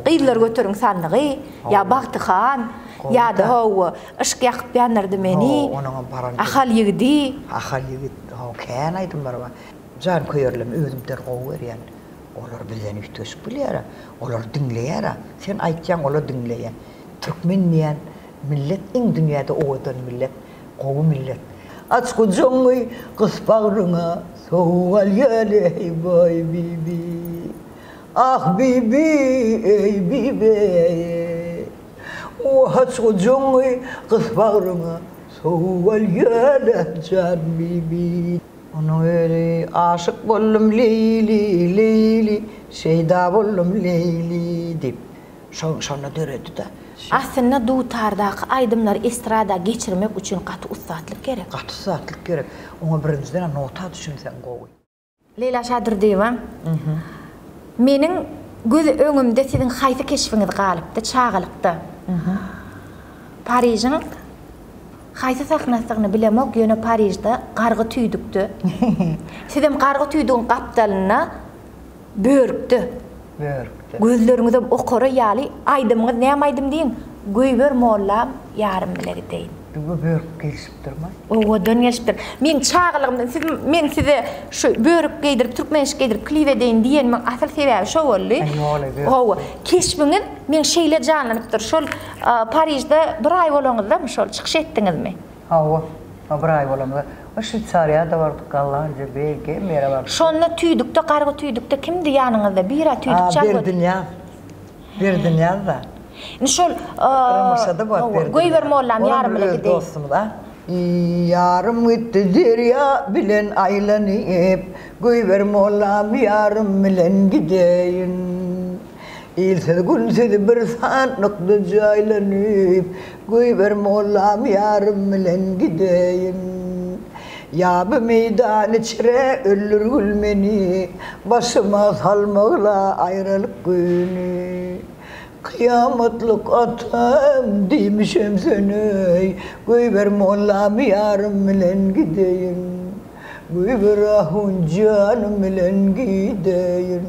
Gyzlar göteriň sandygy, ýa Bagty han, ýa-da hawa, Yşk ýakyp ýandyrdy meni, Ahal ýigidi. Ahal ýigit, hawa, kän aýdymlar bar. Janköýerlerimi özümden gowy görýän. Olar bizden üýtgeşik bilýär-ä. Olar diňleýär-ä. Sen aýtýaň, olar diňleýär. Türkmen diýen millet iň dünýäde owadan millet, gowy millet. Aç gujagyňy, gys bagryňa, sowuk alýar eý baý bibi. Ah bibi, eý bibi. Wah aç gujagyňy, gys bagryňa, sowuk alýar jan bibi. Onuň özi Aşyk boldum Leýli, Leýli, şeýda boldum Leýli diýip, şo şonda döredi-de. Aslynda dutardaky aýdymlary estrada geçirmek üçin gaty ussatlyk gerek. Gaty ussatlyk gerek. Oňa birinjiden nota düşünseň gowy. Leýla Şadurdyýewa, Meniň göz öňümde siziň haýsy keşbiňiz galypdy çagalykda? Parižiň haýsy sahnasydygyny bilemok, ýöne Parižde gargy tüýdükde. Sizem gargy tüýdügiň gapdalynda börükde. Börükde. Gözleriňizem okara ýaly aýdymyňyz näme aýdym diýiň? Göýber mollam ýarym bile gideýin. Düwe börük gelişipdirmi? Owadan gelişipdir. Meň çagalygymdan siz men size şu börük geýdirip türkmen eşik geýdirip klip edeýin diýenimiň asyl sebäbi şo boldy. Hawa. Keşbiňiz meň şeýle janlanypdyr. Şol Parižde bir aý bolaňyzdamy şol çykyş etdiňizmi? Hawa. Bir aý bolamyzda. Şweýsariýa-da bardyk, Gollandiýa, Belgiýa hemme ýere bardyk. Şonda tüýdükde gargy tüýdükde kimdi ýanyňyzda? Bir-ä tüýdük çalgody. Berdinyýaz. Berdinyýaz-da. Indi şol Ramaşada bar Berdinyýaz. Goýber mollam ýarym bile gideýin. Öz dostumyz a. Ýarym gitdi derýa bilen aýlanyp, Goýber mollam ýarym bilen gideýin. Ilsiz günsüz bir sandykda jaýlanyp, Goýber mollam ýarym bilen gideýin. Ýaby meýdan içre öldürgül meni, Başyma salmagla aýralyk güni. Kyýamatlyk atam diýmişem sen-eý, Goýber mollam ýarym bilen gideýin. Goýber ahun janym bilen gideýin.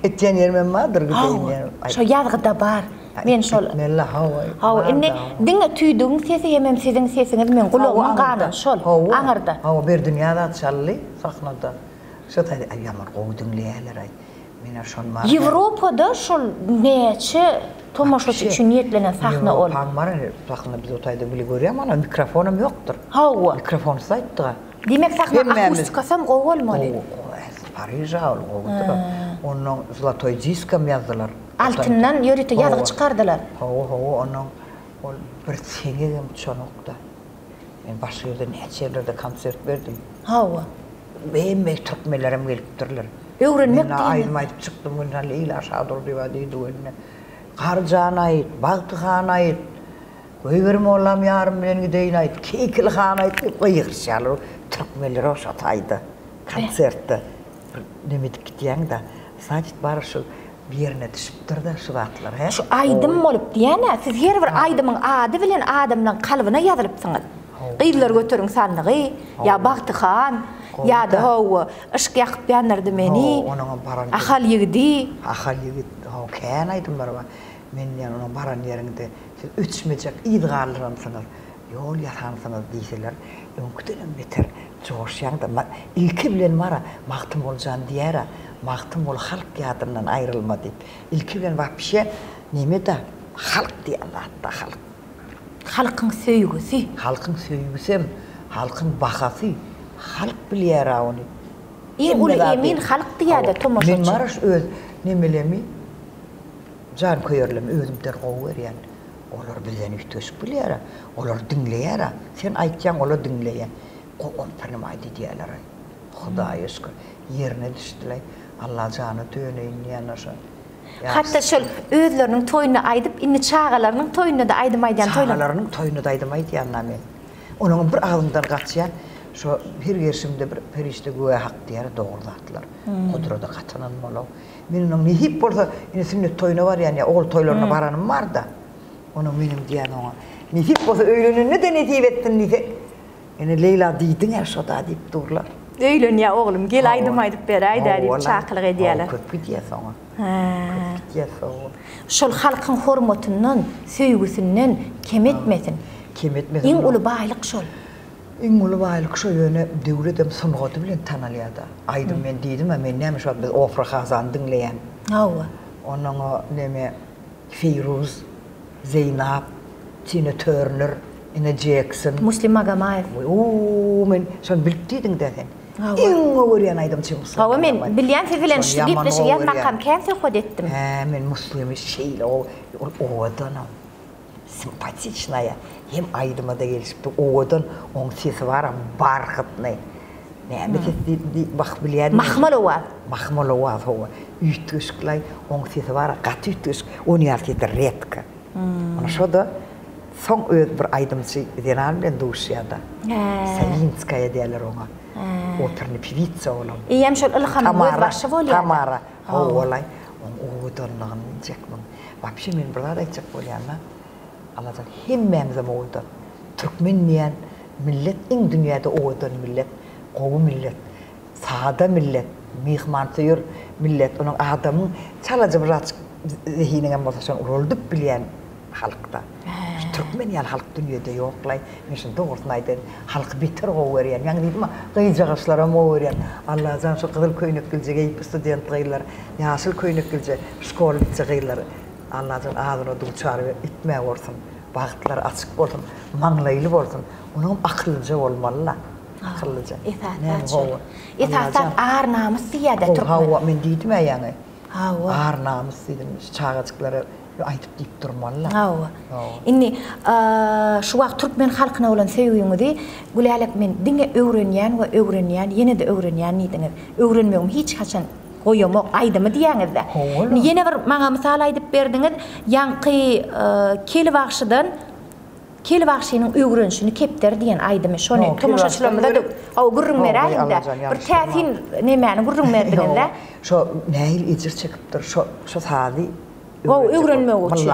Etýän ýerimem bardyr gideýin diýen. Hawa, şo ýazgyda bar. Men şol. Gitmeli hawa. Hawa, indi diňe tüýdügiň sesi hemem siziň sesiňiz meň gulagymyň gany şol, aňyrda. Hawa, Berdinyýaz at çaldy sahnada. Şo taýda aý ýaman gowy diňleýärler-aý. Menä şony bar. Ýewropada şol näçe tomaşaçy üçin niýetlenen sahna ol. Ýewropaň bar sahna biz o taýda bile görýäm ana mikrofonam ýokdur. Hawa. Mikrofonsyz aýtdyga. Diýmek sahna akustikasam gowy bolmaly. Gowy, gowy. Pariža ol gowudyr. Onnoň zlatoý diskam ýazdylar. Altyndan ýörite ýazgy çykardylar. Hawa, hawa, onnoň ol bir seňegem uçanokda. Men başga ýerde näçe ýerlerde konsert berdim. Hawa. Hemme türkmenlerem gelipdirler. Öwrenmek diýmek. Men aýdym aýdyp çykdym welin Leýla Şadurdyýewa diýdi welin, Garjan aýt, Bagty han aýt, Goýber mollam ýarym bilen gideýin aýt, Keýkil han aýt diýip gygyryşýarlar. Türkmenler şo taýda konsertde bir neme edip gidýäň-de. Znaçit bar şu ýerine düşüpdir-de şu zatlar, hä? Şu aýdym bolup diýýän-ä, siz her bir aýdymyň ady bilen adamlaň kalbyna ýazylypsyňyz. Gyzlar göteriň sandygy, ýa Bagty han, ýa-da hawa, Yşk ýakyp ýandyrdy meni, Ahal ýigidi. Ahal ýigit, hawa, kän aýdymlar bar. Men diýýän onuň baran ýeriňde siz öçmejek yz galdyransyňyz, ýol ýasansyňyz diýseler, öňküdenem beter joşýaň-da. Ilki bilen bar-a, Magtymguly jan diýer-ä, Magtymguly halk ýadyndan aýrylma diýip. Ilki bilen wapşe neme-de, halk diýen zat-da, halk. Halkyň söýgüsi. Halkyň söýgüsem, halkyň bahasy. Halk bilýär-ä ony. Iň uly emin halk diýýär-de tomaşaçy. Men bar-a şu öz nemelemi, janköýerlerimi özümden gowy görýän. Olar bizden üýtgeşik bilýär-ä. Olar diňleýär-ä. Sen aýtýaň, olar diňleýär. Gowam prinimait edýärler-aý. Hudaýa şükür, ýerine düşdülaý. Alla jana döneýin diýýän-ä şo. Hatda şol özleriniň toýunda aýdyp, indi çagalarynyň toýunda-da aýdym aýdýan toýlar. Çagalarynyň toýunda-da aýdym aýdýan-da men. Onuňam bir agzymdan gaçýan, şo her gelşimde bir perişde güwä hak diýýär, dogry zatlar. Gudrada gaty ynanmaly. Men onuň nesip bolsa, indi sünnet toýuna barýan ýa ogul toýlaryna baranym bar-da. Onuň menem diýýän oňa, nesip bolsa öýlenende-de nesip etsin diýsek, ene Leýla diýdiň-ä şo-da diýip durlar. Öýlenýär oglum, gel aýdym aýdyp beräý-dä diýip çakylyk edýärler. Hawa, köp gidýäs oňa. Köp gidýäs, hawa. Şol halkyň hormatyndan, söýgüsinden kem etmesin. Kem etmesin. Iň uly baýlyk şol. Iň uly baýlyk şo ýöne döwledem sungaty bilen tanalýada. Aýdym men diýdim-ä men näme şu wagt biz Ofra Hazany diňleýän. Hawa. Onnoň o neme Feýruz, Zeýnap, Tina Törner, ine Jekson. Muslim Magomaýew. Uuu men şony bilip diýdiň-dä sen. Hawa. Iň gowy görýän aýdymçy Muslim Hawa men Magomaýew. bilýän siz bilen Şony şu ýaman gepleşigi gowy ýazmakam görýän. kän söhbet etdim. Hä men Muslimi şeýle gowy ol owadanam. Simpatiçnaýa hem aýdymada gelişipdi owadan oň sesi baram barhatny näme ses diýip bah bilýän Mahmal owaz. Mahmal owaz hawa üýtgeşiklaý oň sesi bara gaty üýtgeşik on ýaly sesi redka Ony şoda soň öz bir aýdymçy zenan bilen duşýada Sawinskaýa diýerler oňa operny piwitsa olam Eýýäm şol ylhamyň gözbaşy bolýada Tamara hawalaý oň owadanlygyny biljekmiň Wapşe men bir zat aýtjak bolýanda Allajan hemmämizem owadan. Türkmen diýen millet iň dünýäde owadan millet, gowy millet, sada millet, myhmansöýer millet, onuň adamyň çalaja bir zatjyk zehiniňem bolsa şony ulaldyp bilýän halkda. Şu türkmen ýaly halk dünýede ýoklaý. Men şuny dogrusyny aýdaýyn. Halky beter gowy görýän. Ýaňy diýdim-a, gyzjagaşlaram gowy görýän. Allajan şu gyzyl köýneklije geýip student gyzlar, ýaşyl köýneklije şkolnitsa gyzlar Allajan azyna duçar etmä bolsun. Bagtlary açyk bolsun, maňlaýly bolsun. Onuňam akyllyja bolmaly-la. Akyllyja. Esasy zat şol. Esasy zat ar-namys diýýär-dä türkmen. Hawa, men diýdim-ä ýaňy. Hawa. Ar-namys diýdim. Şu çagajyklara aýdyp diýip durmaly-la. Hawa. Indi şu wagt türkmen halkyna bolan söýgüňizi Gülälek men diňe öwrenýän we öwrenýän, ýene-de öwrenýän diýdiňiz. Öwrenmegimi hiç haçan goýamok aýdymy diýýäňiz-dä. Indi ýene bir maňa mysal aýdyp berdiňiz. Ýaňky Kel bagşydan Kel bagşynyň öwrenişini kepderi diýen aýdymy. Şony tomaşaçylarymyza-da hawa gürrüň beräýiň-dä. Bir täsin nemäni gürrüň berdiňiz-dä. Şo nähili ejir çekipdir şo şo sazy Gowy öwrenmek üçin.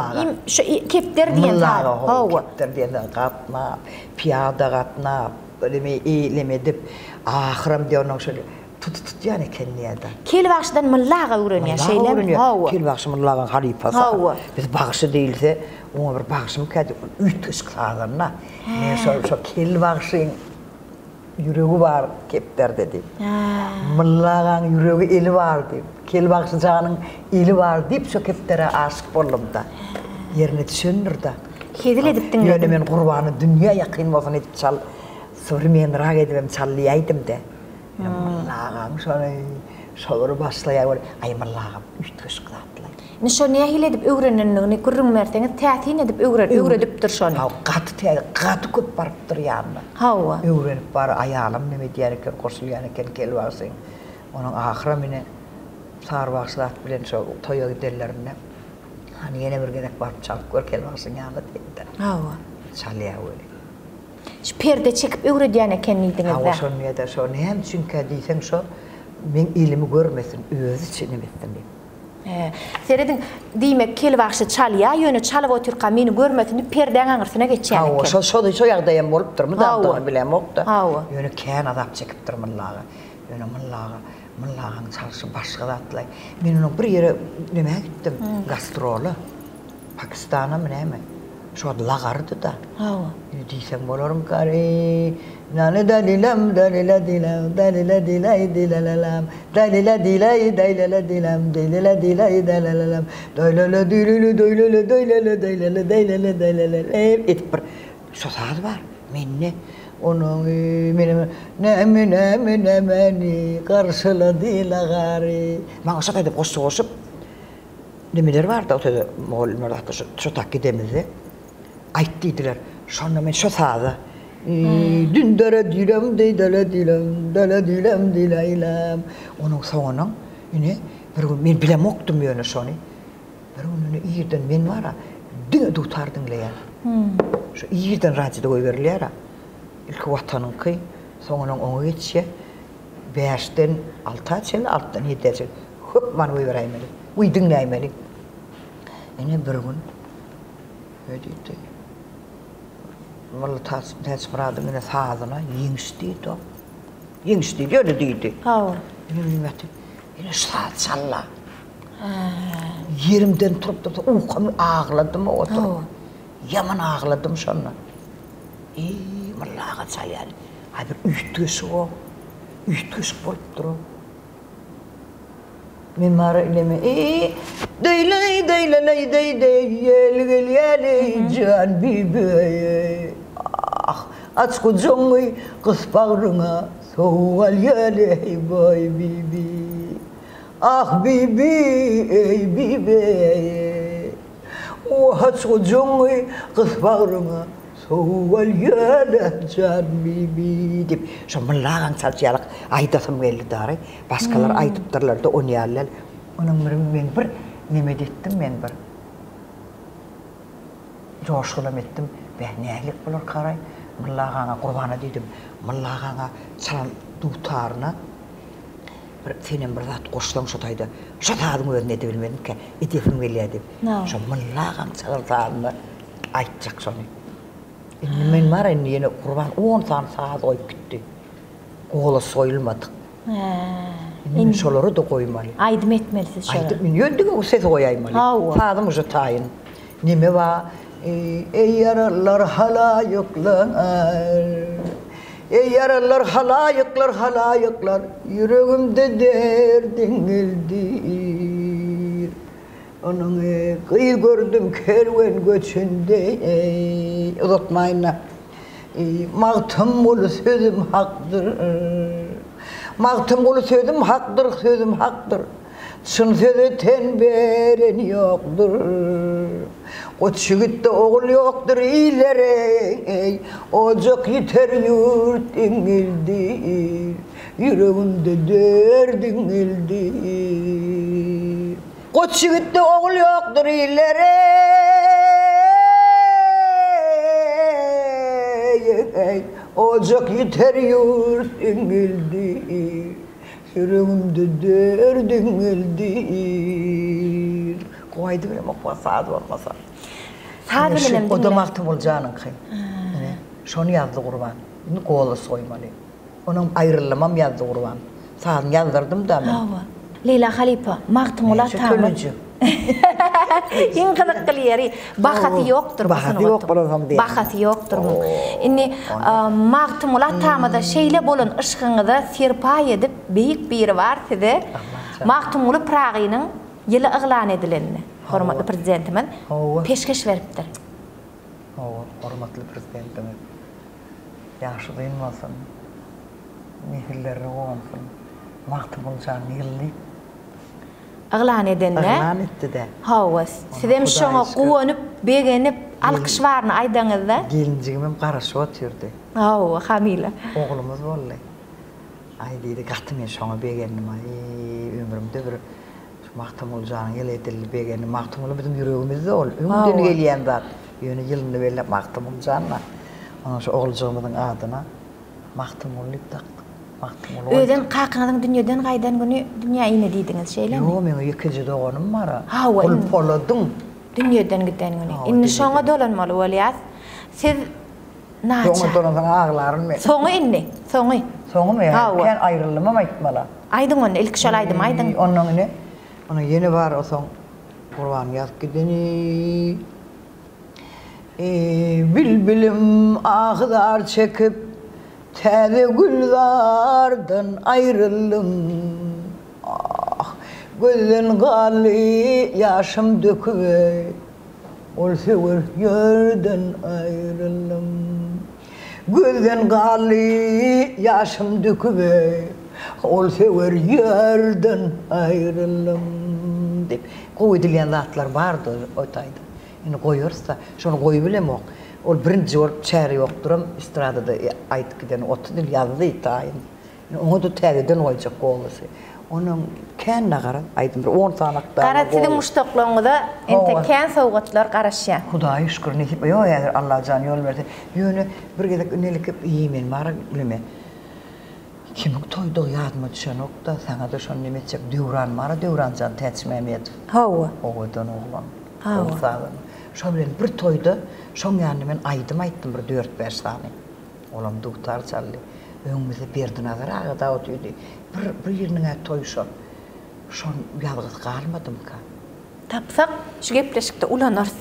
Şu kepder diýen saz. Hawa, kepder diýen saz gatnap, pyýada gatnap, neme eýlem edip, ahyram diýen onuň şol tuty tutýan eken diýýär-de. Kel bagşydan Mylly aga öwrenýär, şeýlemi? Hawa. Kel bagşy Mylly agaň halypasy. Hawa. Biz bagşy diýilse, oňa bir bagşymyka diýip, üýtgeşik sazanda. Men şol şo kel bagşyň Ýüregi bar kepderde diýip. Mylly agaň ýüregi eli bar diýip. Kel bagşy janyň eli bar diýip şo kepderä aşyk boldum-da. Ýerine düşendir-da. Hezil edip diňledim. Ýöne men Gurbany dünýä ýakyn bolsun edip çal, sowremenrak edibem çal diýäýdim-de. Ýöne Mylly agaň şony şo bir başlaýar weli, aý Mylly agam üýtgeşik zatlaý. Indi şo nähili edip öwrenenligini gürrüň berseňiz, täsin edip öwren, öwredipdir şony. Hawa, gaty täsin, gaty köp barypdyr ýanyna. Hawa. Öwrenip bar, aýalam neme edýän eken, goşulýan eken kel bagşyň. Onuň ahyram ine Sary bagşy zat bilen şo toýa gidenlerinde, Hany ýene bir gezek baryp çalyp gör kel bagşyň ýanyna diýipdir. Hawa. Çalýar weli. Şu perde çekip öwredýän eken diýdiňiz-dä. Hawa, şony diýýär-de, şo näme üçinkä diýseň şo meň elimi görmesin, özüçe neme etsin diýip. Hä. Serediň, diýmek, kel bagşy çalýar, ýöne çalyp otyrka meni görmesin diýip perdäň aňyrsyna geçýän Hawa, eken. şo şo şo ýagdaýam bolupdyr, mydamdygyny bilemok-da. Hawa. Ýöne kän azap çekipdir Mylly aga. Ýöne Mylly aga, Mylly agaň çalşy başga zatlaý. Men onuň bir ýere nämä gitdim, gastrola. Pakistanamy näme? Şo wagt lagardy-da. Hawa. Indi diýseň bolarmyka? Eý, nane dalilam, dalila dilam, dalila dilaý dilalalam, dalila dilaý daýlala dilam, dilila dilaý dalalalam, daýlala dilili daýlala daýlala daýlala daýlala daýlala edip bir şo saz bar mende. Onuň menem näme näme nämäni garşylady lagary. Maňa şo taýda goşgy goşup Nemeler bardy o söze mugallymlar zatlar şo şo tak gidemizde aýt diýdiler. Şonda men şo saza Dündere dilem deýdele dilem dele dilem dileýlem. Onuň soňunyň ine bir gün men bilemokdym ýöne şony. Bir gün ine irden men bara diňe dutar diňleýän. Şo irden radioda goýberilýär-ä. Ilki Watanyňky, soňundan oňa geçýär. Bäşden alta çenli, altydan ýedä çenli hökman goýberäýmeli. Guý diňläýmeli. Ine bir gün öý diýdi. Mylly Täçmyradyň ine sazyna ýeňiş diýdi. Ýeňiş diýdi, ýöne diýdi. Hawa. Ine men ýatyp, ine şu sazy çal-la. Ýerimden turup dursa, ukamy agladym oturyp. Ýaman agladym şonda. Eý, Mylly aga çalýar. Aý bir üýtgeşik-ow. Üýtgeşik bolupdyr-ow. Men bara ileme eý, deý-leý, deý-le-leý, deý-deý, ýel gelýär-eý, jan bibi-eý. Ah, aç gujagyňy, gys bagryňa, sowuk alýar-eý, boý bibi. Ah, bibi, eý, bibi-eý. Oh, aç gujagyňy, gys bagryňa, sowuk alýar-eý, jan bibi diýip, şo Mylly agaň çalşy ýaly aýdasym geldi dary. Başgalar aýdypdyrlar-da ony ýaly däl. Onuň bir men bir nemet etdim men bir. Joşgunam etdim. Beh, nähilek bolar karaý? Mylly agaňa Gurbana diýdim. Mylly agaňa çalan dutaryna bir senem bir zat goşsaň şo taýda. Şo sazyň özüni edebilmezmikä? Edesim gelýär diýip. Şo Mylly agaň çalan sazyna aýtjak şony. Indi men bar indi ýene Gurban on sany saz goýup gitdi. Golos goýulmadyk. Hä. Indi men şolary-da goýmaly. Aýdym etmeli siz şolara. Aýdym, indi ýöne diňe sesi goýaýmaly. Hawa. Sazym uje taýyn. Neme bar? Eý ýaralylar halaýyklar. Eý ýaralylar halaýyklar halaýyklar. Ýüregimde derdiňizdir. Onuň gyz gördüm kerwen göçünde. Uzatmaýyn-da. Magtymguly sözüm hakdyr. Magtymguly sözüm hakdyr, sözüm hakdyr. Çyn söze ten beren ýokdur. Goç ýigitde ogul ýokdur illere, eý, Ojak ýiter ýurt iňňildir. Ýüregimde dert iňňildir. Goç ýigitde ogul ýokdur illere, eý, Ojak ýiter ýurt iňňildir. Ýüregimde dert iňňildir. Gowy aýdyp bilemok wah saz bolmasa. Saz bilenem diňle. O-da Magtymguly janyňky. Ine, şony ýazdy Gurban. Indi golos goýmaly. Onam aýryldymam ýazdy Gurban. Sazyny ýazdyrdym-da men. Hawa. Leýla halypa, Magtymguly atamyz. Iň gyzykly ýeri, bahasy ýokdur bu sungatyň. Bahasy ýok bolansoň diýýän. Bahasy ýokdur muň. Indi Magtymguly atamyza şeýle bolan yşgyňyza serpaý edip, beýik Biribar size Magtymguly Pyragynyň ýyly yglan edilende, hormatly Prezidentimiz peşgeş beripdir. Hawa, hormatly Prezidentimiz. Ýaşy uzyn bolsun. Nesillerine guwansyn. Magtymguly jan ýylly. Yglan edende. Yglan etdi-de. Hawa, sizem şoňa guwanyp, begenip, alkyş baryny aýdaňyzda. Gelinjigimem garaşyp otyrdy. Hawa, hamyla. Oglumyz boldy. Aý diýdi, gaty men şoňa begendim. Aý, ömrümde bir şu Magtymguly janyň ýyly edildi begendim. Magtymguly biziň ýüregimizde ol, öňden gelýän zat. Ýöne ýylyny belläp Magtymguly jan-da. Onuň şu oguljygymyzyň adyna Magtymguly diýip dakdyk. Magtymguly goýduk. Özem kakaňyzyň dünýeden gaýdan güni dünýä indi diýdiňiz, şeýlemi? Ýok, meň ýekeje doganym bar-a. Hawa, indi. Gulpoladyň. Dünýeden giden güni. Indi şoňa dolanmaly bolýas. Siz naçar. Soňa dolansaň aglaryn men. Soňy indi, soňy. Soňumy? Hawa. Kän aýryldymam aýtmala. Aýdyň onda, ilki şol aýdymy aýdyň. Onnoň ine, onuň ýene bar osoň Gurbanyň ýazyp gideni. Bilbilim ahy-zar çekip, täze gülzardan aýryldym. Ah, gözden galdy ýaşym döküp, ol söwer ýerden aýryldym. Gözden galdy ýaşym döküp, ol söwer ýerden aýryldym diýip, gowy edilýän zatlar bardy o taýda. Indi goýarys-da. Şony goýubilemok. Ol birinji bolup çäre ýokduram estradada aýdyp giden 30 ýyl ýazdy taýyn. Indi oňa-da täzeden goýjak golosy. Onam kän-de gara aýdym bir on sany akdana Gara siziň muşdaklaryňyza entek kän sowgatlar garaşýar. Hudaýa şükür nesip ýok häzir Allajan ýol berse. Ýöne bir gezek inelike iý men bara neme Kimiň toýdugy ýadyma düşenok-da, saňa-da şony neme etjek, Döwran bar-a, Döwranjan Täçmämmedow. Hawa. Owadan oglan. Hawa. Gowy sazanda. Şo bilen bir toýda, şoň ýanynda men aýdym aýtdym bir dört-bäş sany. Olam dutar çaldy. Öňümizde Berdinazar aga dagy otyrdy. Bir biriniň-ä toýy şo. Şon ýazgysy galmadymyka? Tapsak, şu gepleşikde ulanarys.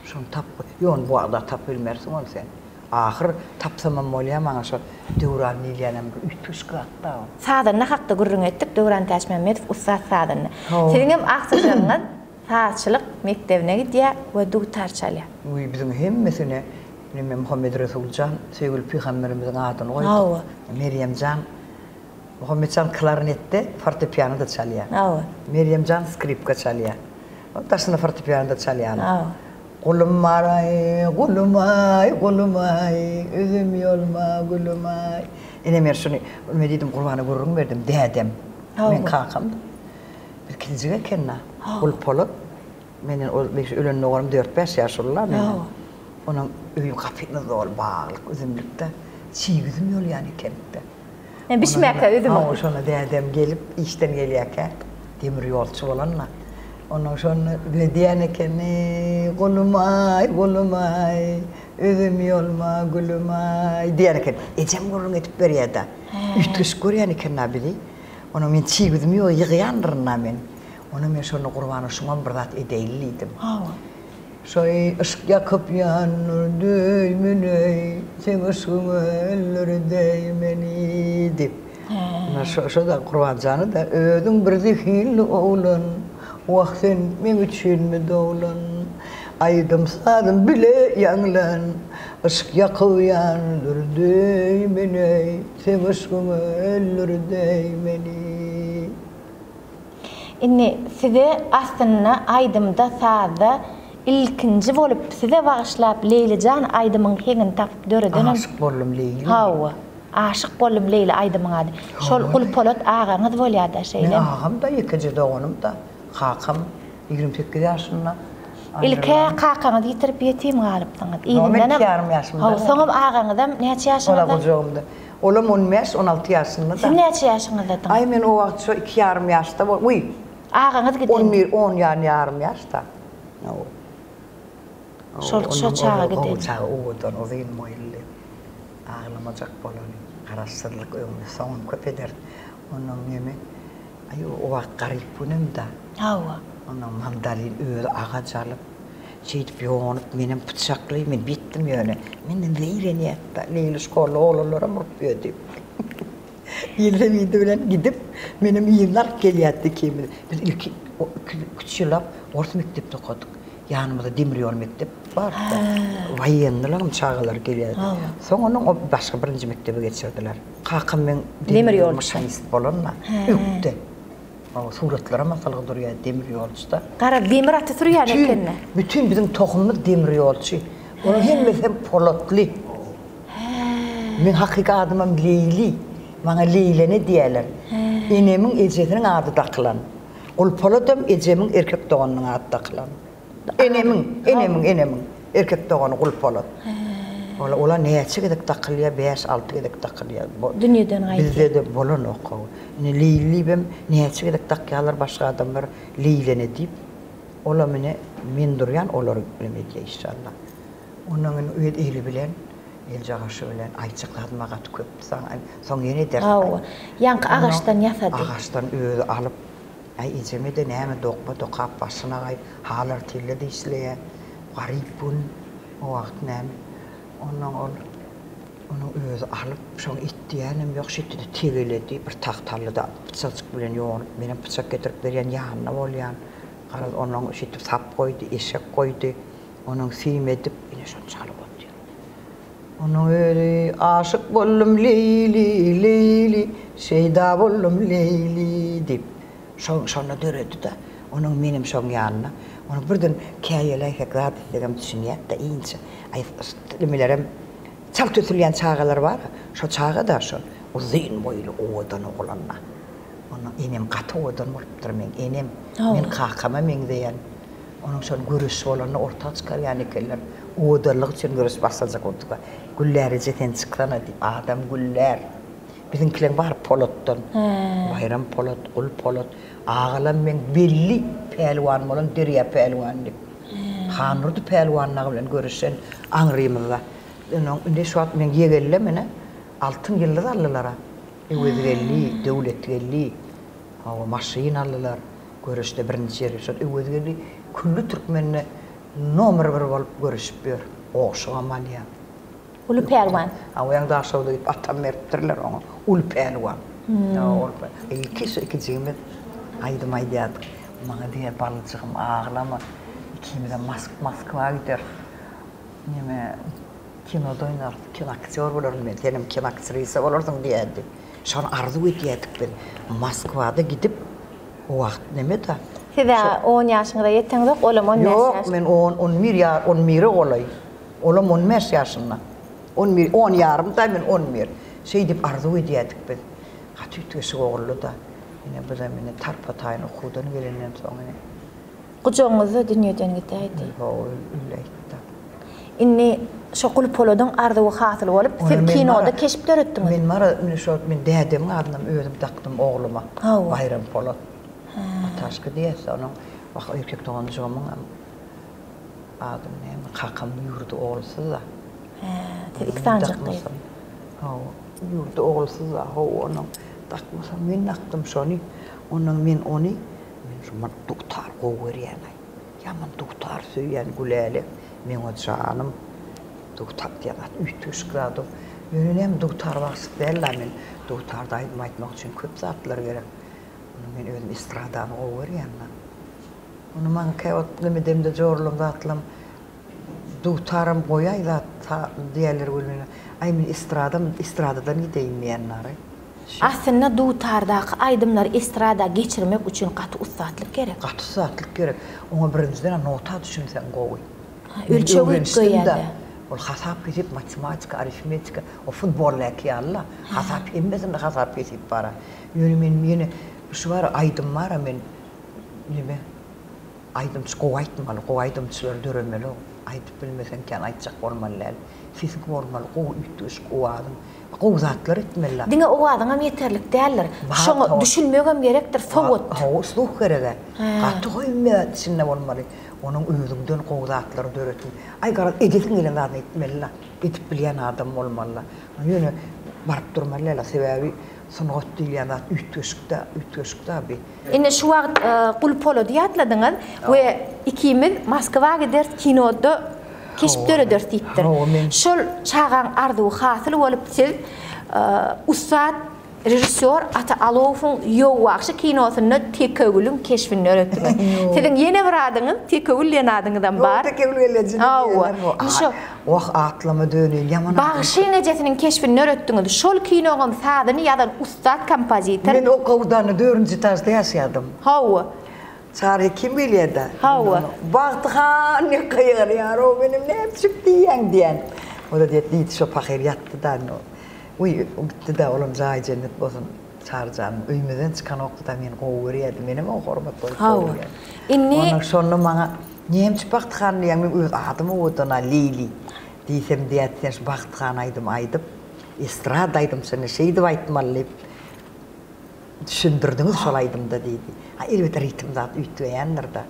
Şony tap, ýok, ony bu wagtda tapyp bilmersiň ony sen. Ahyr tapsamam bolýar maňa şo Döwran diýilýänem bir üýtgeşik zat-da o. Sazanda hakda gürrüň etdik, Döwran Täçmämmedow ussat sazanda. Siziňem agtyjagyňyz sazçylyk mekdebine gidýär we dutar çalýar. Wiý, biziň hemmesine neme Muhammet Resul jan söýgüli pygamberimiziň adyny goýduk. Hawa. Merýem jan Muhammet jan klarnetde, fortepianoda çalýar. Hawa. Merýem jan skripka çalýar. Daşynda fortepianoda çalýarlar. Hawa. Gulum bar-aý, gulum-aý, gulum-aý, üzüm ýolma, gülüm-aý. Ine men şuny, men diýdim Gurbana gürrüň berdim, dädem, meň kakam bir kiçijik eken-dä, Gulpolat, menden ol ölen doganym dört-bäş ýaş uly-la menden. Onuň öýi gapymyz doly baglyk, üzümlik-de, çig üzüm ýolýan eken-de. Bişmäkä üzümi. Hawa, şonda dädem gelip, işden gelýärkä, demir ýolçy bolan-da. Onnoň şonda bize diýen ekeni, Gulum-aý, gulum-aý, üzüm ýolma, gülüm-aý diýen eken. Ejem gürrüň edip berýär-dä. Üýtgeşik görýän eken-dä bizi. Onnoň men çig üzüm ýok, ýygýandyryn-da men. Onnoň men şonda Gurbana şuňam bir zat edeýli diýdim. Hawa. Şoý yşk ýakyp ýandyrdy meni, Seň yşgyň öldürdi meni diýip. Ine şo-da Gurbanjany-da özüň bir zehinli oglan, Wah sen meň üçinmi doglan, Aýdym-sazym bile ýaňlan, Yşk ýakyp ýandyrdy meni, Seň yşgyň öldürdi meni. Indi size aslynda aýdymda sazda ilkinji bolup size bagyşlap Leýlijan aýdymyň heňini tapyp döredenem Aşyk boldum Leýli. Hawa. Aşyk boldum Leýli aýdymyň ady. Şol Gulpolat agaňyz bolýada şeýlemi? Meň agam-da ýekeje doganym-da. Kakam 28 ýaşynda Ilk-ä kakaňyzy ýitirip ýetim galypsyňyz. Yzyndanam. Iki ýarym ýaşymda. Hawa, soňam agaňyzam näçe ýaşyňyzda? Ola gujagymda. Olam on bäş, on alty ýaşynda-da. Siz näçe ýaşyňyzdadyňyz? Aý, men o wagt şo iki ýarym ýaşda bol, wiý. Agaňyz giden. On bir, on ýarym ýaşda. Hawa. Şol, şo çaga giden. Gowy çaga, owadan, uzyn boýly. Aglamajak bolany. Garaşsyzlyk öňüni, soňuny köp eder. Onnoň neme, aý, o wagt garyp günem-dä. Hawa. Onnoň mandalin özi agaç alyp, Şeýdip ýonup, menem pyçakly, men bitdim ýöne. Menden zeýrenýärdi-de, Leýli şkolda oglanlaram urup ýördi. Ýelewidi bilen gidip, menem yzyna alyp gelýärdi ikimizi. Biz ilki üç ýyllap orus mekdepde okadyk. Ýanymyzda demir ýol mekdep bardy-da. Woýennylaryň çagalary gelýärdi. Soň onuň o başga birinji mekdebe geçirdiler. Kakam meň demir ýol maşinist bolanda, ökde. Hawa, suratlaram asylgy durýar demir ýolçyda. Gara demir aty sürýän ekeni. Bütin biziň tohumymyz demir ýolçy. Olaryň hemmesi hem polatly. Meň hakyky adymam Leýli. Maňa Leýlene diýýärler. Enemiň ejesiniň ady dakylan. Gulpoladam ejemiň erkek doganynyň ady dakylan. Enemiň, enemiň, enemiň erkek dogany Gulpolat. Ola, ola näçe gezek dakylýar, bäş-alty gezek dakylýar. Dünýeden gaýdýar. Bizde-de bolanok o. Ine Leýli diýibem näçe gezek dakýarlar başga adamlar Leýlene diýip. Olam ine men durýan olar bilen edýär işşallah. Ondan indi öz eli bilen, eljagaşy bilen aýtjak zadym-a gaty köp saňa. Soň ýene ederis. Hawa. Ýaňky agaçdan ýasady. Agaçdan özi alyp Äý ejeme-de näme dokma dokap başyna gaý halar tille-de işleýä. Garyp gün o wagt näme. Onnoň ol onuň özi alyp şoň et diýýänem ýok şeýtdi-de tegeledi bir tagtaly-da pyçakjyk bilen ýonup menem pyçak getirip berýän ýanynda bolýan. Garaz onuň şeýdip sap goýdy eşek goýdy. Onuň süýüm edip ine şony çalyp otyr. Onuň özi Aşyk boldum Leýli, Leýli, şeýda boldum Leýli diýip, şo şonda döredi-de. Onuň menem şoň ýanynda. Ony birden käýeläýsek zat etsegem düşünýädi-de inçe. Aý, nimelerem çalt ösülýän çagalar bar-a, şo çaga-da şol uzyn boýly owadan oglan-da. Onuň enem gaty owadan bolupdyr meň enem. Men kakama meňzeýän. Onuň şol göreş bolanda orta çykarýan ekenler. Owadanlyk üçin göreş başlajak bolduka. Güllär eje sen çyksana diýip, adam güllär. Biziňkileň bary Polatdan. Baýram Polat, Gul Polat. Agalam meň belli pälwan bolan Derýa pälwan diýip. Handurdy pälwan dagy bilen göreşen aňrymyzda. Onuň indi şu wagt meň ýegellem ine. Altyn ýyldyz aldylar-a. Öwezgeldi, Döwletgeldi, hawa, maşyn aldylar. Göreşde birinji ýeri. Şol Öwezgeldi külli türkmende nomer bir bolup göreşip ýör. Ogşugam alýar. Uly pälwan. Hawa, ýaňy Daşoguzda gidip atam beripdirler oňa. Uly pälwan. Hawa, ol ilki şu ikijigimiz aýdym aýdýardyk. Maňa diýýär, Balyjygym, aglama. Ikimizem Moskwa gideris. Neme, kinoda oýnarys, kinoaktýor bolaryn men, senem kinoaktrisa bolarsyň diýerdi. Şony arzuw edýärdik biz. Moskwada gidip, o wagt neme-de. Siz-ä on ýaşyňyza ýeteňzok, olam on bäş ýaş. Ýok, men on, on bir ýa, on bire golaý. Olam on bäş ýaşynda. On bir, on ýarym-da, men on bir. Şeýdip arzuw edýärdik biz. Gaty üýtgeşik oguldy-da. Ine, bizem ine tarpa-taýyn okuwdan gelenden soň ine. Gujagyňyzda dünýeden gidäýdi. Hawa, öläýdi-de. Indi şo Gulpoladyň arzuwy hasyl bolup, siz kinoda keşp döretdiňiz. Men bar-a, indi şo men dädemiň adynam özüm dakdym ogluma. Hawa. Baýram Polat. Ataşka diýýäs-de onuň. Wah, erkek doganjygymyňam ady näme, kakamyň ýurdy ogulsyz-a. Hä, siz iki sanyjak gyz. Hawa, ýurdy ogulsyz-a, hawa, onuň dakmasam men dakdym şony. Ondan men ony Men şu dutar gowy görýän-aý. Ýaman dutar söýýän Gülälek, meň o janym. Dutar diýen zat üýtgeşik zat-ow. Ýöne näme dutar bagşysy däl-ä men. Dutarda aýdym aýtmak üçin köp zatlar gerek. Ony men özüm estradany gowy görýän-de. Ony maňa käwagt neme demde jorlam zatlam dutaram goýaý zat diýýärler welin, aý men estradam estradadan gideýin diýýän nary. Aslynda dutardaky aýdymlary estrada geçirmek üçin gaty ussatlyk gerek. Gaty ussatlyk gerek. Oňa birinjiden nota düşünseň gowy. Ölçeg üýtgeýär-de. Ol hasap-hesip, matematika, arifmetika, o futboldaky ýaly-la. Hasap hemmesinde hasap-hesip bar-a. Ýöne men ýene şu bar aýdym bar-a men neme aýdymçy gowy aýtmaly, gowy aýdymçylar döremeli-ow. Aýdyp bilmeseň kän aýtjak bolmaly däl. Sesiň bolmaly, gowy üýtgeşik owazyň. Gowy zatlar etmeli. Diňe owazyňam ýeterlik däldir. Şoňa düşünmegem gerekdir, sowat. Hawa, sluh gereg-ä. Gaty hemme içinde bolmaly. Onuň özüňden gowy zatlary döretme. Aý garaz, edesiň gelen zadyny etmeli-la. Edip bilýän adam bolmaly-la. Ýöne baryp durmaly däl-ä. Sebäbi sungat diýilýän zat üýtgeşik-dä, üýtgeşik-dä bi. Indi şu wagt Gulpolady ýatladyňyz we ikimiz Moskwa gideris kinoda keşp dörederis diýipdir. Şol çagaň arzuwy hasyl bolup siz ussat režissýor Ata Alowowyň Ýow wagşy kinosynda Tekegülüň keşbini döretdiňiz. Siziň ýene bir adyňyz Tekegül diýen adyňyzam bar. Tekegül gelneje diýýärler. Wah atlama döneýin ýaman. Bagşyň ejesiniň keşbini döretdiňiz. Şol kinoňam sazyny ýazan ussat kompozitor. Men o gowdanda dördünji etažda ýaşaýardym. Hawa. Çary kim gelýär-dä? Hawa. Bagty han diýip gygyrýar-ow, menem nätjik diýýäň diýýän. O-da diýýär, diýdi şo pahyr ýatdy-da indi. Wiý, gitdi-dä, olam jaýy jennet bolsun. Çary jan öýümizden çykanokdy-da, meni gowy görýärdi, menem oňa hormat goýup gowy Hawa. Indi. Onnoň şonda maňa, Näme üçin Bagty han diýýäň, meň öz adym owadan-a, Leýli diýsem diýýärdi, sen şu Bagty han aýdymy aýdyp, estrada aýdymçyny şeýdip aýtmaly diýip, Düşündirdiňiz şol aýdymda diýdi. A elbetde ritm zat üýtgeýändir-de.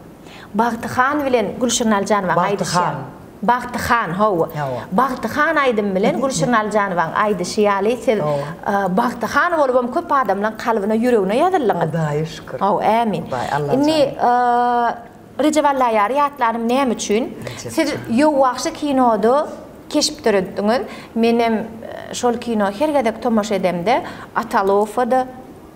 Bagty han bilen Gülşirin Aljanowaň aýdyşy ýaly. Bagty han, hawa. Bagty han aýdymy bilen Gülşirin Aljanowaň aýdyşy ýaly siz Bagty han bolubam köp adamlaň kalbyna, ýüregine ýazyldyňyz. Hudaýa şükür. Hawa, ämin. Hudaý, Allajan. Indi Rejep Allaýary ýatlanym näme üçin? Siz Ýow wagşy kinoda keşp döretdiňiz. Menem şol kino her gezek tomaşa edemde Atalowa-da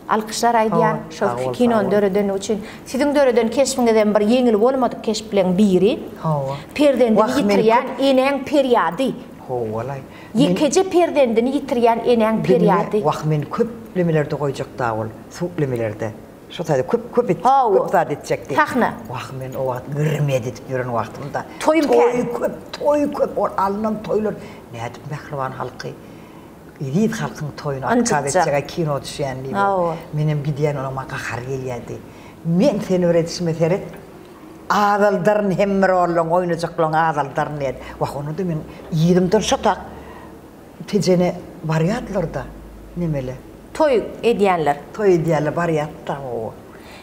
alkyşlar aýdýan şol kinony döredeni üçin. Siziň döreden keşbiňizem bir ýeňil bolmadyk keşpleň biri. Hawa. Perzendini ýitirýän enäň perýady. Howalaý. Ýekeje perzendini ýitirýän enäň perýady. Wah men köp lemelerde goýjak da ol suwlemelerde. Şo taýda köp köp et, köp zat etjekdi. Sahna. Wah men o wagt gürrüň edip ýören wagtymda. Toýum kän. Toý köp, toý köp, ol alnan toýlar nädip mähriban halky, eziz halkyň toýuny otkaz etjek-ä kino düşýän diýip. Menem gidýän onuň maňa gahary gelýärdi. Men seni bir edişime seret, azaldaryn hemme rollaň oýnajaklaň azaldaryn diýýärdi. Wah onda-da men yzymdan şo tak Tejene barýardylar-da nemele. Toý edýänler. Toý edýänler barýardy-da hawa.